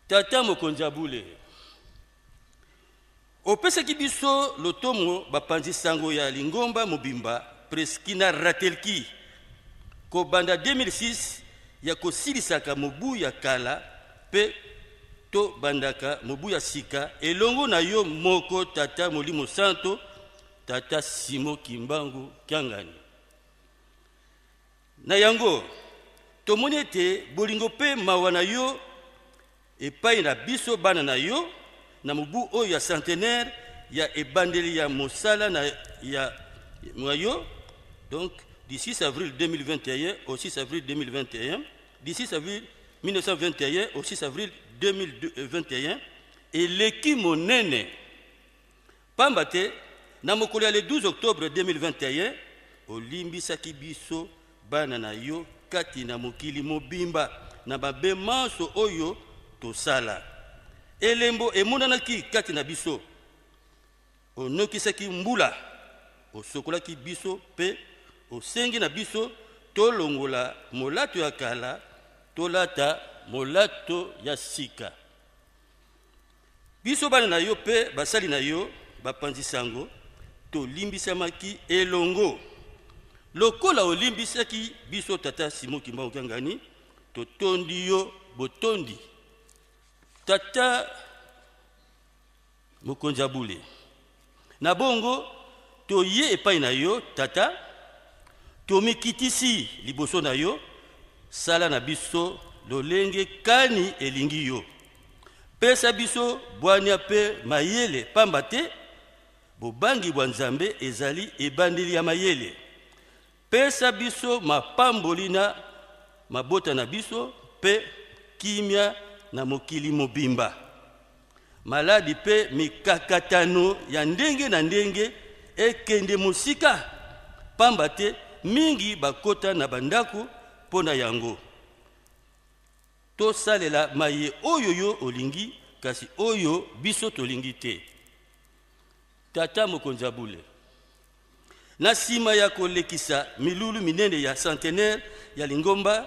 Tata Mokonzi ya bule, opesaki biso lotomo bapanzi sango ya lingomba mobimba Preski na Ratelki kobanda 2006 ya kosilisaka mobu ya kala mpe tobandaka mobu ya sika elongo na yo moko Tata Molimo Santo, Tata Simo Kimbangu Kiangani. Na yango, tomoni ete bolingo mpe mawa na yo epai na biso bana na yo na mobu oyo ya centenaire ya ebandeli ya mosala na ya na yo, donc du 6 avril 2021 au 6 avril 2021, du 6 avril 1921 au 6 avril 2021 eleki monene. Pamba te, na mokolo ya le 12 octobre 2021, olimbisaki biso bana na yo kati na mokili mobimba na mabe manso oyo tosala. Elembo emonanaki kati na biso. Onokisaki mbula, osokolaki biso mpe osengi na biso tolongola molato ya kala, tolata molato ya sika. Biso bana na yo mpe basali na yo bapanzi sango tolimbisamaki elongo lokola olimbisaki biso. Tata Simon Kimbangu Kiangani, totondi yo botondi. Tata Mokonzi ya bule, na bongo toye epai na yo Tata, tomikitisi liboso na yo, sala na biso lolenge kani elingi yo. Pesa biso bwania mpe mayele, pamba te bobangi bwa Nzambe ezali ebandeli ya mayele. Pesa biso mapamboli na mabota na biso mpe kimia na mokili mobimba. Maladi mpe mikakatano ya ndenge na ndenge ekende mosika, pamba te mingi bakota na bandako mpo na yango. Tosalela maye oyo yo olingi, kasi oyo biso tolingi te. Tata Mokonzi ya bule, na nsima ya kolekisa milulu minene ya centenaire ya lingomba,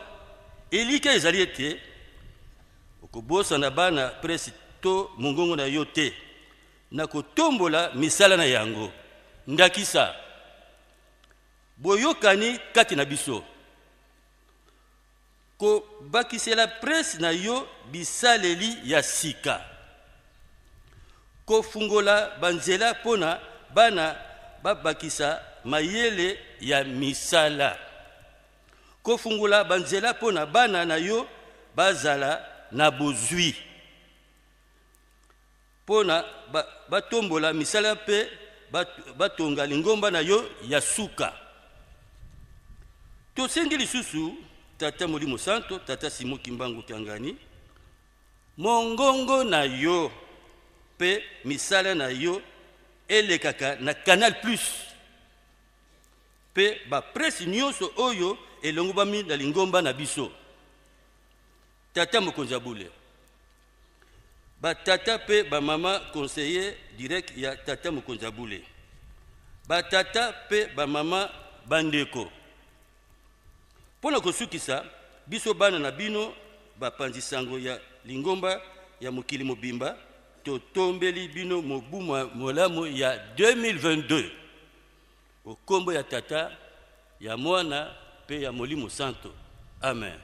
elikya ezali ete okobosana bana presse to mongongo na yo te na kotombola misala na yango. Ndakisa, boyokani kati na biso, kobakisela presse na yo bisaleli ya sika, kofungola banzela mpo na bana babakisa mayele ya misala, kofungola banzela mpo na bana na yo bazala na bozwi, mpo na batombola misala mpe batonga lingomba na yo ya suka. Tosengi lisusu Tata Molimo Santo, Tata Simon Kimbangu Kiangani, mongongo na yo mpe misala na yo elekaka na Canal Plus mpe ba presse nyonso oyo elongobami na lingomba na biso. Tata Mokonzi ya bule, ba tata mpe ba mama conseiller direct ya Tata Mokonzi ya bule, ba tata mpe ba mama bandeko. Mpo na kosukisa, biso bana na bino bapanzi sango ya lingomba ya mokili mobimba totombeli bino mobu molamu ya 2022 o kombo ya Tata, ya Mwana mpe ya Molimo Santo. Amen.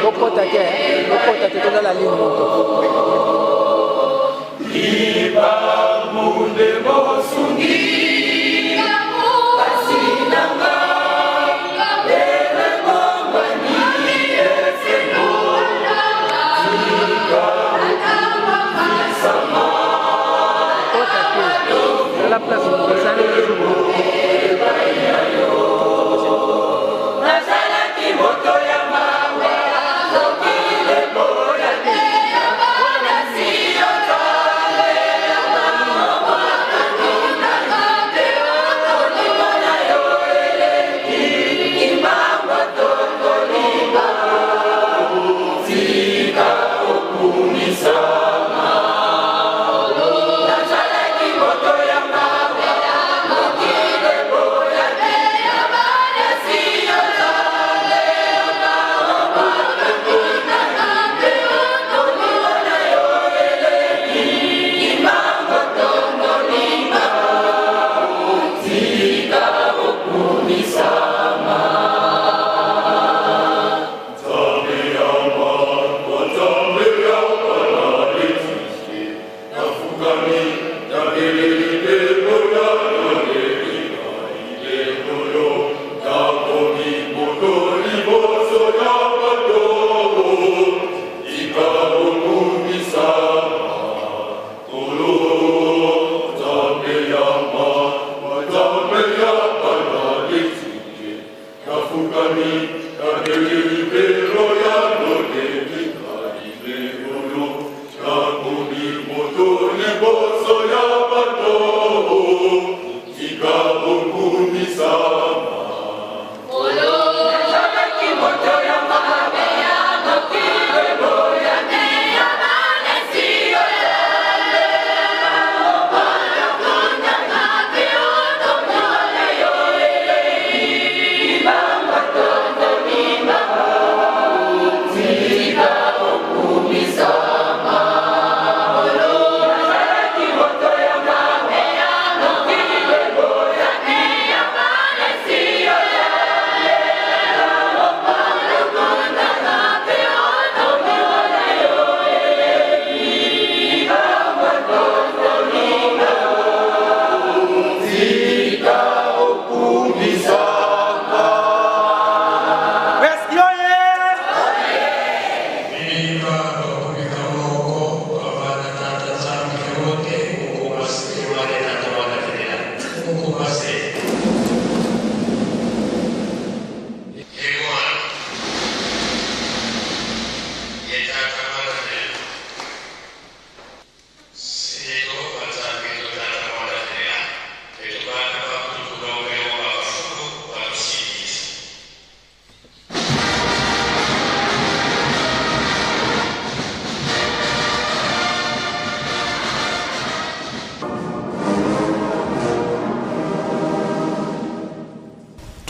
Bokota te, bokota te, tozala ligne moko. Bokota te, tala place moko, ezali moko. Nazalaki moto ya mawa, mokili eboyaki.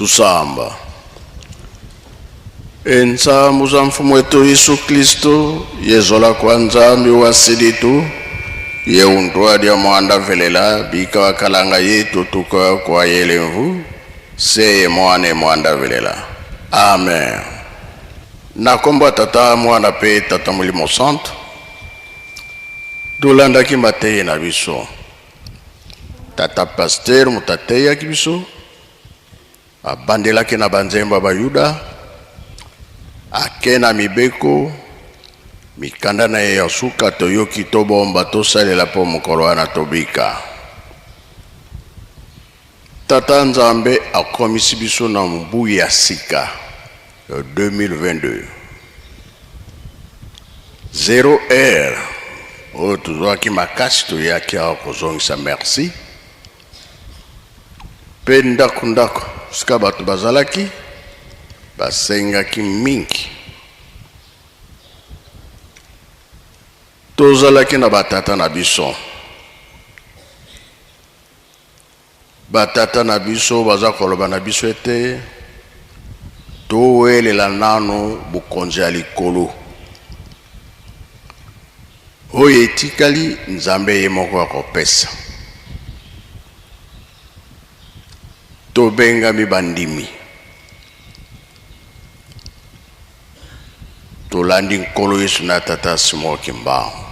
Tusamba. Ensambu za mfumu wetu Yesu Kristo, yezola kwa Nzambi wa silitu, ye untwa dia mwanda velela, bika wakalanga yetu tuka kwa yelemvu, seye mwane mwanda velela. Amen. Na kombo ya Tata, Mwana pe Tata Molimo Santu, tolandaki mateyi na biso. Tata Pasteur moto ateyaki biso, abandelaki na banzembo ya Bayuda, ake na mibeko, mikanda na ye ya suka toyoki tobomba tosalela mpo mokolo wana tobika. Tata Nzambe akomisi biso na mobu ya sika ya 2022. 0 heure oyo tozwaki makasi toyaki awa kozongisa merci mpe ndako ndako sika bato bazalaki basengaki mingi. Tozalaki na batata na biso. Batata na biso baza koloba na biso ete towelela nanu bokonzi ya likolo. Oyo etikali Nzambe ye moko akopesa. Tobengami bandimi. Tolandi Nkolo Yesu na Tata Simon Kimbangu.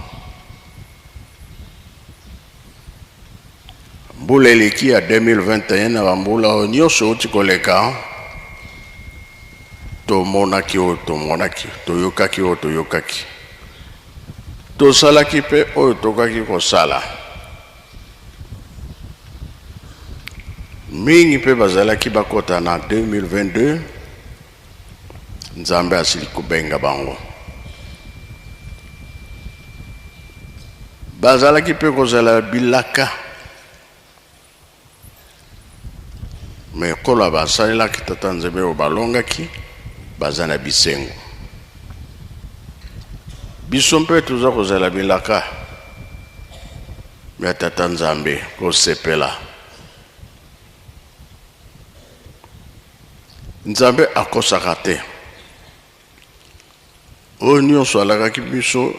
Mbula eleki ya 2021 na bambula oyo nyonso euti koleka, tomonaki oyo tomonaki, toyokaki oyo toyokaki, tosalaki mpe oyo tokaki kosala. Mingi mpe bazalaki bakota na 2022, Nzambe asili kobenga bango. Bazalaki mpe kozala bilaka, me kola basalelaki Tata Nzambe oyo balongaki, baza na bisengo. Biso mpe toza kozala bilaka ya Tata Nzambe, kosepela. Nzambe akosaka te. Oyo nyonso alakaki biso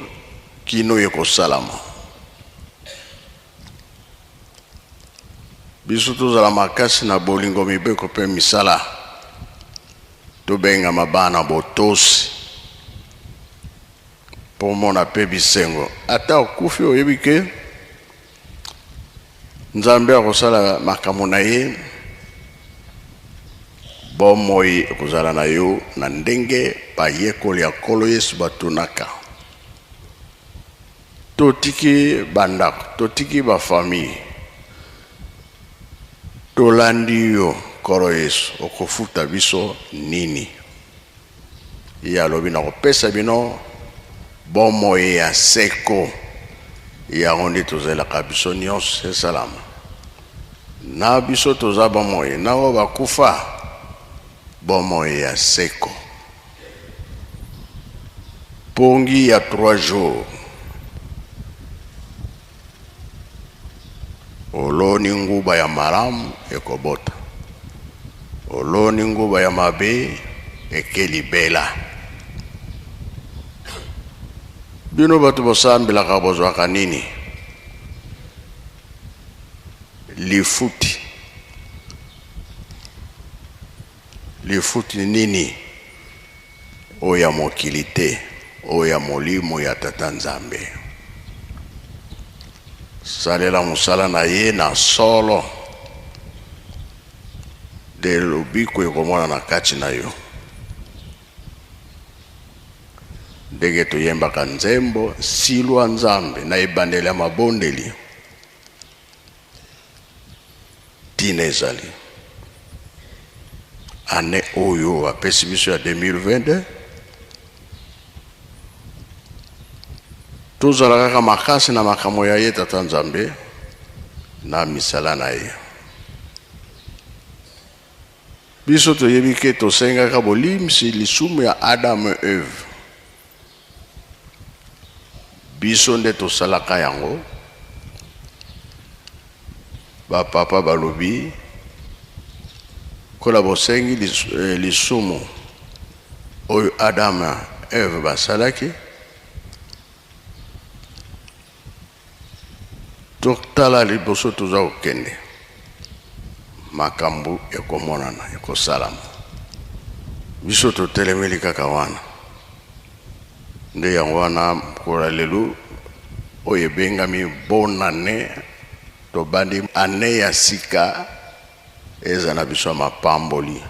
kino ekosalama. Biso tozala makasi na bolingo, mibeko mpe misala. Tobengama bana botosi mpo mona mpe bisengo. Ata okufi oyebi ke Nzambe akosala makambo na ye, bomoi ekozala na yo na ndenge bayekoli ya Nkolo Yesu batunaka. Totiki bandako, totiki bafamille, tolandi yo Nkolo Yesu, okofuta biso nini? Ye alobi, Nakopesa bino bomoi ya seko. Yango nde tozelaka biso nyonso esalama. Na biso toza bomoi, na oyo bakufa, bomoi ya seko. Pongi ya 3 jours. Oloni nguba ya malamu ekobota, oloni nguba ya mabe eke libela. Bino bato bosambelaka bozwaka nini? Lifuti. Lifuti nini? Oyo ya mokili te, oyo ya molimo ya Tata Nzambe. Salela mosala na ye na solo, nde lobiko ekomonana kati na yo. Ndenge toyembaka nzembo Silwa Nzambe na ebandeli ya mabondeli, Ntina ezali annee oyo apesi biso ya 2022 tozala kaka makasi na makambo ya ye Tata Nzambe na misala na ye. Biso toyebi ke tosengaka bolimbisi lisumu ya Adam et Eve. Biso nde tosalaka yango. Ba papa balobi Lokola bosengi lisumu oyo Adam na Eve basalaki, totala liboso toza kokende, makambo ekomonana, ekosalama. Biso totelemeli kaka wana. Nde yango wana mokolo ya lelo oyo ebengami bonne annee, tobandi annee ya sika. Eza na biso ya mapamboli,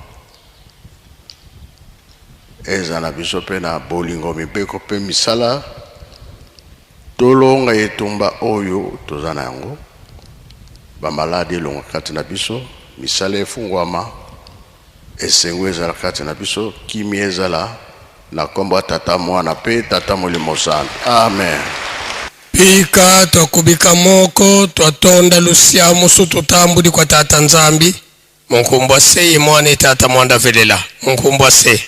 eza na biso mpe na bolingo, mibeko mpe misala. Tolonga etumba oyo toza na yango, bamaladi elonga kati na biso, misala efungwama, esengo ezala kati na biso, kimia ezala na nkombo ya Tata, Mwana mpe Tata Molimo Santu. Amen. Bika twakubika moko twatonda lusia musu tutambudi kwa Tata Nzambi munkumbwa se ye Mwana ye Tata Mwanda velela munkumbwa se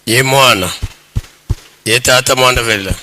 ye Mwana ye Tata Mwanda velela.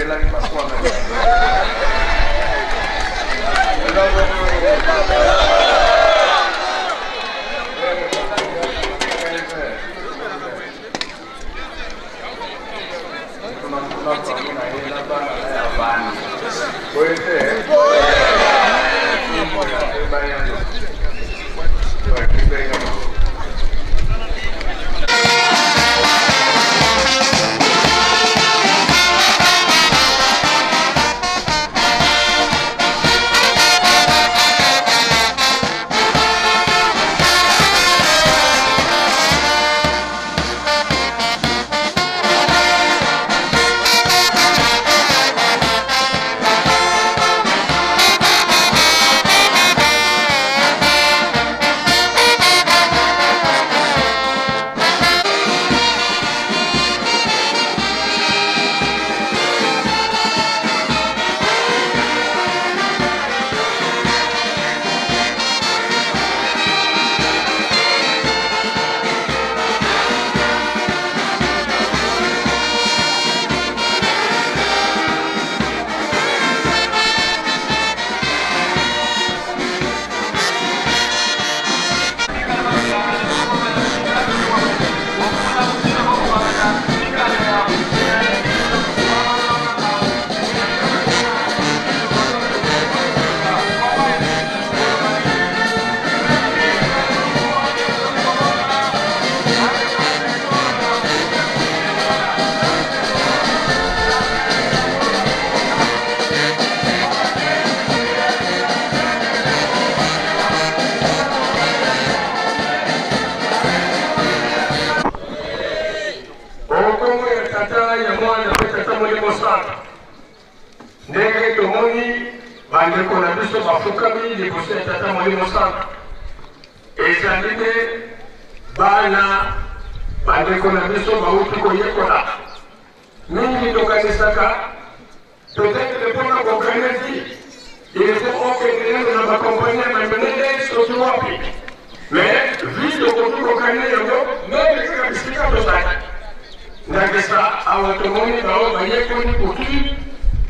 Basalelaki masuwa na Okombo ya Tata, ya Mwana mpe Tata Molimo Santu. Ndenge tomoni bandeko na biso bafukami liboso ya Tata Molimo Santu, ezali nde bana bandeko na biso bauti koyekola mingi. Tokanisaka peut-être mpona kokanga vie il faut okende nano na bakompani ya minene soki wapi, mais vie tokoki kokanga yango meme kaka bisika tozali. Ndakisa awa tomoni bao bayekoli koki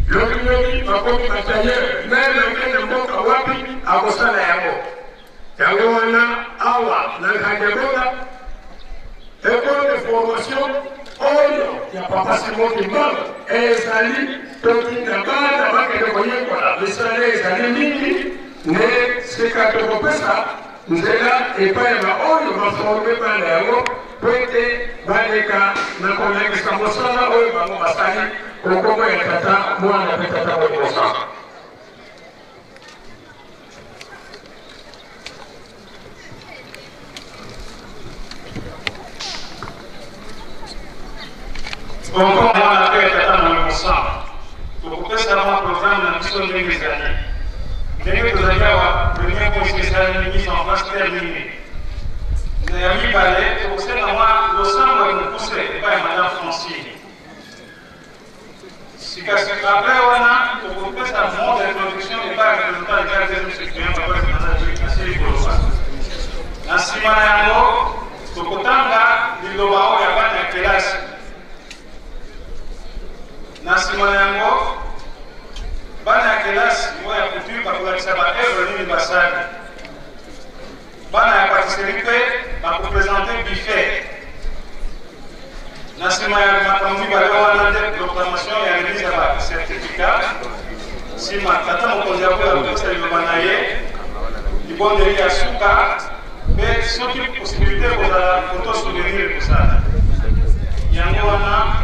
lobilobi bakomi batailleur, meme akende mboka wapi akosala yango. Yango wana awa na Nkandebola, ekole de formation oyo ya Papa Simon Kimbangu ezali, totinda bana bakende koyekola misala ezali mingi. Nde sika tokopesa nzela epai ya baoyo baforme bana yango mpo ete baleka na kolakisa mosala oyo bango basali, kokombo ya Tata, Mwana mpe Tata Molimo Santu. Bongo Mwana mpe Tata Molimo Santu, tokopesa mwa programme na biso ndenge ezali. Ndenge tozali awa, premier point esalemi, mise en place terminée. Na ya mibale, tokosenga mwa losambo ya mokuse epai ya Madame Francine. Sika sika après wana tokopesa mot d'introduction epai ya représentant legal deuxième suppléant papa Fernand asili koloba. Na nsima na yango tokotanga liloba oyo ya bana ya kelasi. Na nsima na yango bana ya kelasi oyo ya couture bakolakisa ba œuvre nini basali. Bana ya patisserie mpe bakopresente buffet. Na nsima ya makambo mibale wana nde proclamation ya remise ya ba certificat. Nsima tata mokonzi ya bola akopesa liloba na ye, libondeli ya suka mpe soki possibilité ekozala photo souvenir ekosala. Yango wana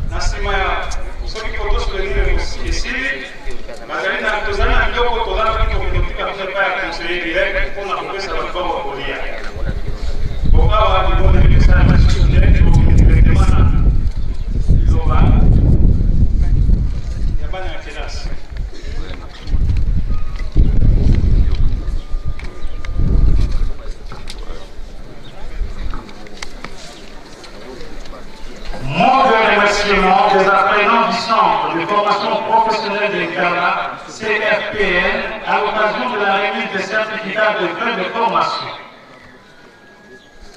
na nsima ya soki photo souvenir esili Bazali na tozali na biloko tozalaki kokende kotika biso epai ya conseiller direct mpo na kopesa bato bango kolia. Bon, awa libondeli esalama lisusu nde tokokende directement na liloba ya bana ya kelasi. Mot de remerciement des apprenants du Centre de formation professionnelle de Ghana, CFPN, à l'occasion de la remise des certificats de fin de formation.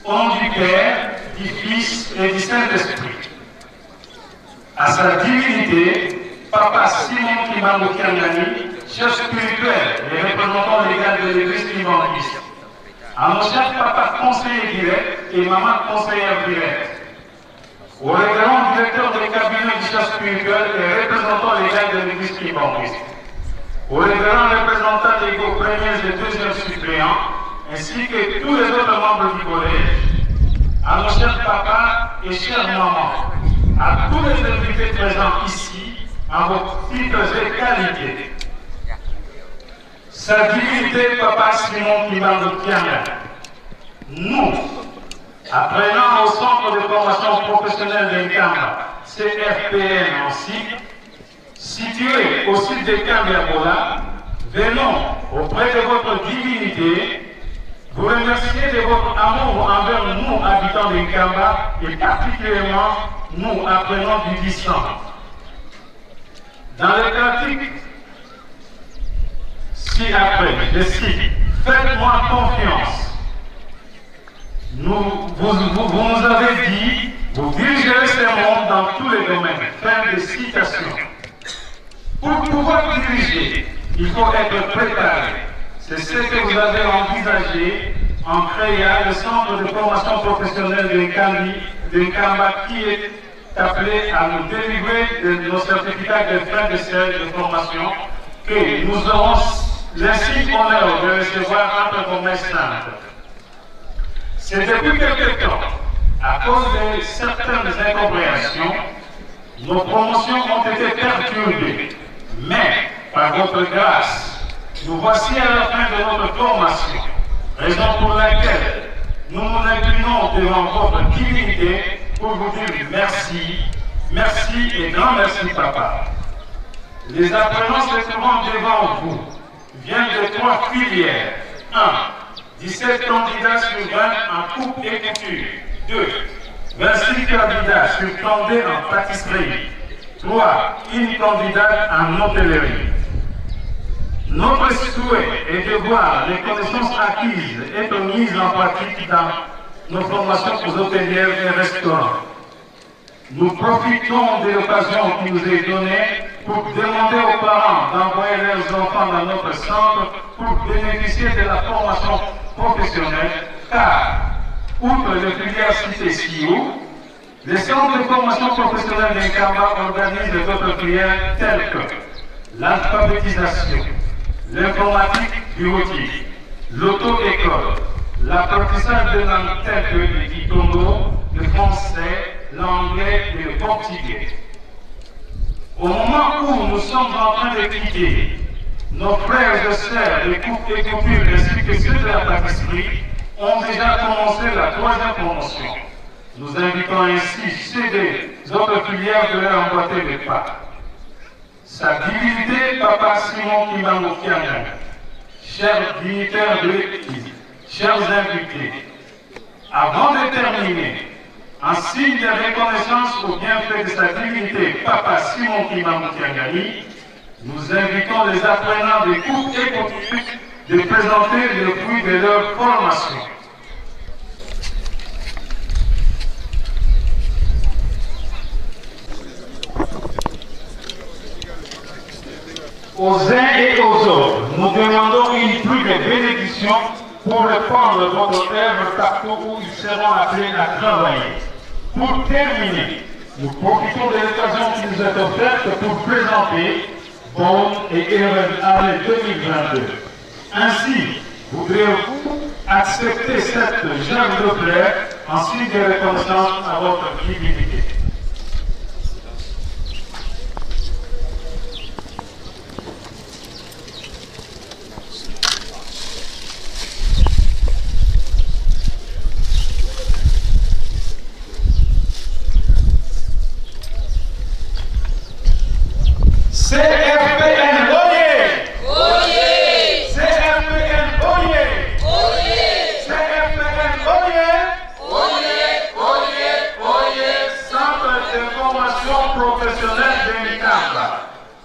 Au nom du Père, du Fils et du Saint-Esprit. À sa divinité, Papa Simon Kimbangu Kiangani, chef spirituel et représentant légal de l'église kimbanguiste. À nos chers papa conseiller direct et maman conseillère directe. Au révérend directeur du cabinet du chef spirituel et représentant légal de l'église kimbanguiste. Au révérend représentant légaux premiers et deuxièmes suppléants, ainsi que tous les autres membres du collège, à nos chers papas et chères mamans, à tous les invités présents ici, en vos titres et qualités. Sa divinité, Papa Simon Kimbangu Kiangani, nous, apprenant au Centre de formation professionnelle d'Nkamba, CFPN en cycle, situé au sud de Kambiabola, venons auprès de votre divinité vous remercier de votre amour envers nous, habitants de Nkamba, et particulièrement nous, apprenants du distant. Dans le cantique ci-après, je cite, Faites-moi confiance. Nous, vous, vous, vous nous avez dit, vous dirigerez ce monde dans tous les domaines. Fin de citation. Pour pouvoir diriger, il faut être préparé. C'est ce que vous avez envisagé en créant le centre de formation professionnelle de Nkamba, de Nkamba qui est appelé à nous délivrer de nos certificats de fin de série de formation que nous aurons l'insigne honneur de recevoir entre vos mains saintes. C'est depuis quelque temps, à cause de certaines incompréhensions, nos promotions ont été perturbées. Mais, par votre grâce, nous voici à la fin de notre formation, raison pour laquelle nous nous inclinons devant votre dignité pour vous dire merci, merci et grand merci, papa. Les apprenants se trouvant devant vous viennent de trois filières. 1. 17 candidats sur 20 en coupe et couture. 2. 26 candidats sur 32 en pâtisserie. 3. Une candidate en hôtellerie. Notre souhait est de voir les connaissances acquises être mises en pratique dans nos formations aux hôtelières et restaurants. Nous profitons de l'occasion qui nous est donnée pour demander aux parents d'envoyer leurs enfants dans notre centre pour bénéficier de la formation professionnelle, car, outre les filières citées ci-haut, les centres de formation professionnelle d'Inkamba organisent d'autres filières telles que l'alphabétisation, l'informatique bureautique, l'auto-école, l'apprentissage de langues telles que le kikongo, le français, l'anglais et le portugais. Au moment où nous sommes en train de quitter, nos frères et sœurs de coupe et coupure ainsi que ceux de la pâtisserie ont déjà commencé la troisième promotion. Nous invitons ainsi ceux des autres filières de leur emboîter le pas. Sa divinité, Papa Simon Kimbangu Kiangani, chers dignitaires de l'Église, chers invités, avant de terminer, en signe de reconnaissance au bienfait de sa divinité, Papa Simon Kimbangu Kiangani, nous invitons les apprenants des coupes et coupures de présenter le fruit de leur formation. Aux uns et aux autres, nous demandons une pluie de bénédiction pour répandre votre œuvre partout où ils seront appelés à travailler. Pour terminer, nous profitons de l'occasion qui nous est offerte pour présenter bonne et heureuse année 2022. Ainsi, voudriez-vous accepter cette gerbe de fleurs en signe de reconnaissance à votre divinité. CFPN Oye! Oye! CFPN Oye! Oye! CFPN Oye! Oye! Oye! Oye! Centre de formation professionnelle de Nkamba.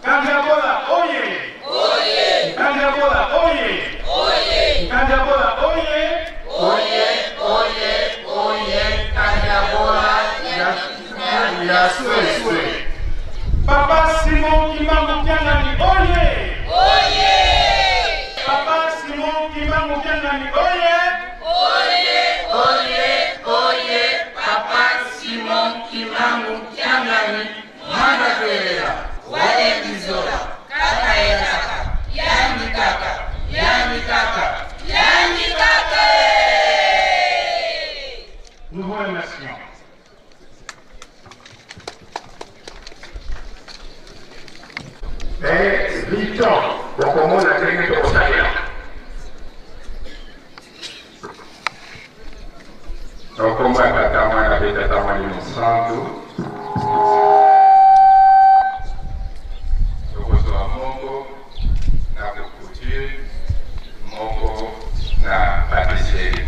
Kandiabola Oye! Oye! Kandiabola Oye! Oye! Kandiabola Oye! Oye! Oye! Oye! Kandiabola ya ya sue sue. Papa Simon Kimbangu Kiangani, oye! Oye! Papa Simon Kimbangu Kiangani, oye! Oye, oye, oye, Papa Simon Kimbangu Kiangani, mwana kwelela, wale bizola, kaka elaka, yangi kaka, yangi kaka, yangi kaka! Nous vous remercions. Mais Victor, bokomona ndenge tokosalela. Na nkombo ya Tata, Mwana mpe Tata Molimo Santu, tokozwa moko na couture, moko na patisserie.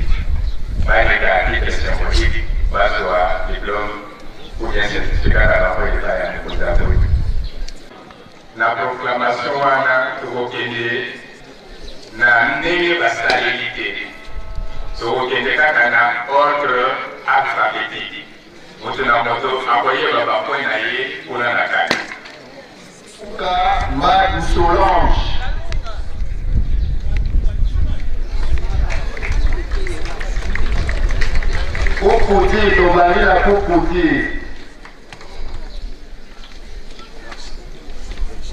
Baleka à titre symbolique bazwa diplome ou bien certificat na bango epai ya mokonzi ya mboka. Na proclamation wana tokokende na ndenge basaleli te, tokokende kaka na ordre alphabetique. Moto na moto akoyeba ba points na ye kuna na kati. Madu Solange. Kukuti, tobandi na kukuti.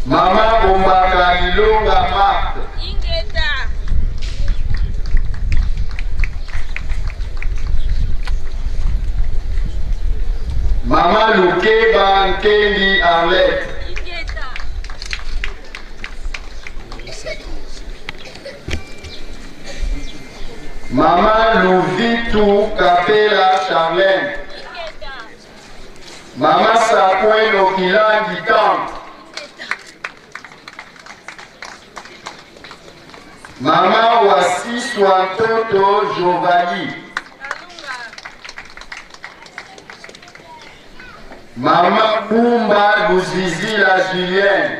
Mama Bombaka Lilonga Marthe. Ingeta. Mama Lukeba Nkendi Arlette. Ingeta. Mama Luvitu Kapela Charlène. Mama Sakweno Kilangi Tante. Mama Wasiswa Ntoto Giovanni. Mama Kumba Luzizila Julienne.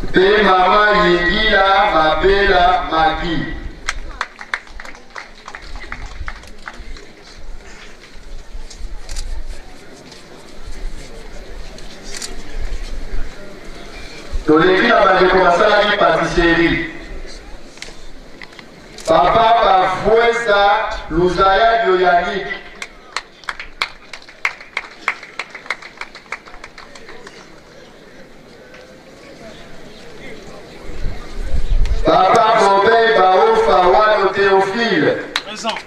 Mpe Mama Yingila Mabela Magi. Toleki na bandeko basalaki patisserie. Papa Bafuesa Luzaya Dioyanik. Papa Bobey Baofa Wano Théophile. Présent.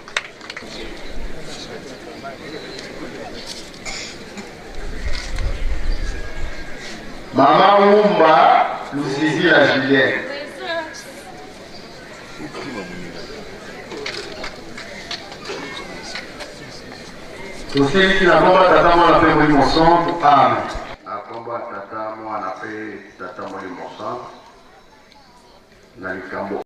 Mama Wumba Luzizi la Julienne. Tosilisi na nkombo ya Tata, Mwana mpe Molimo Santu. Amen. Na nkombo ya Tata, Mwana mpe Tata Molimo Santu, na likambo.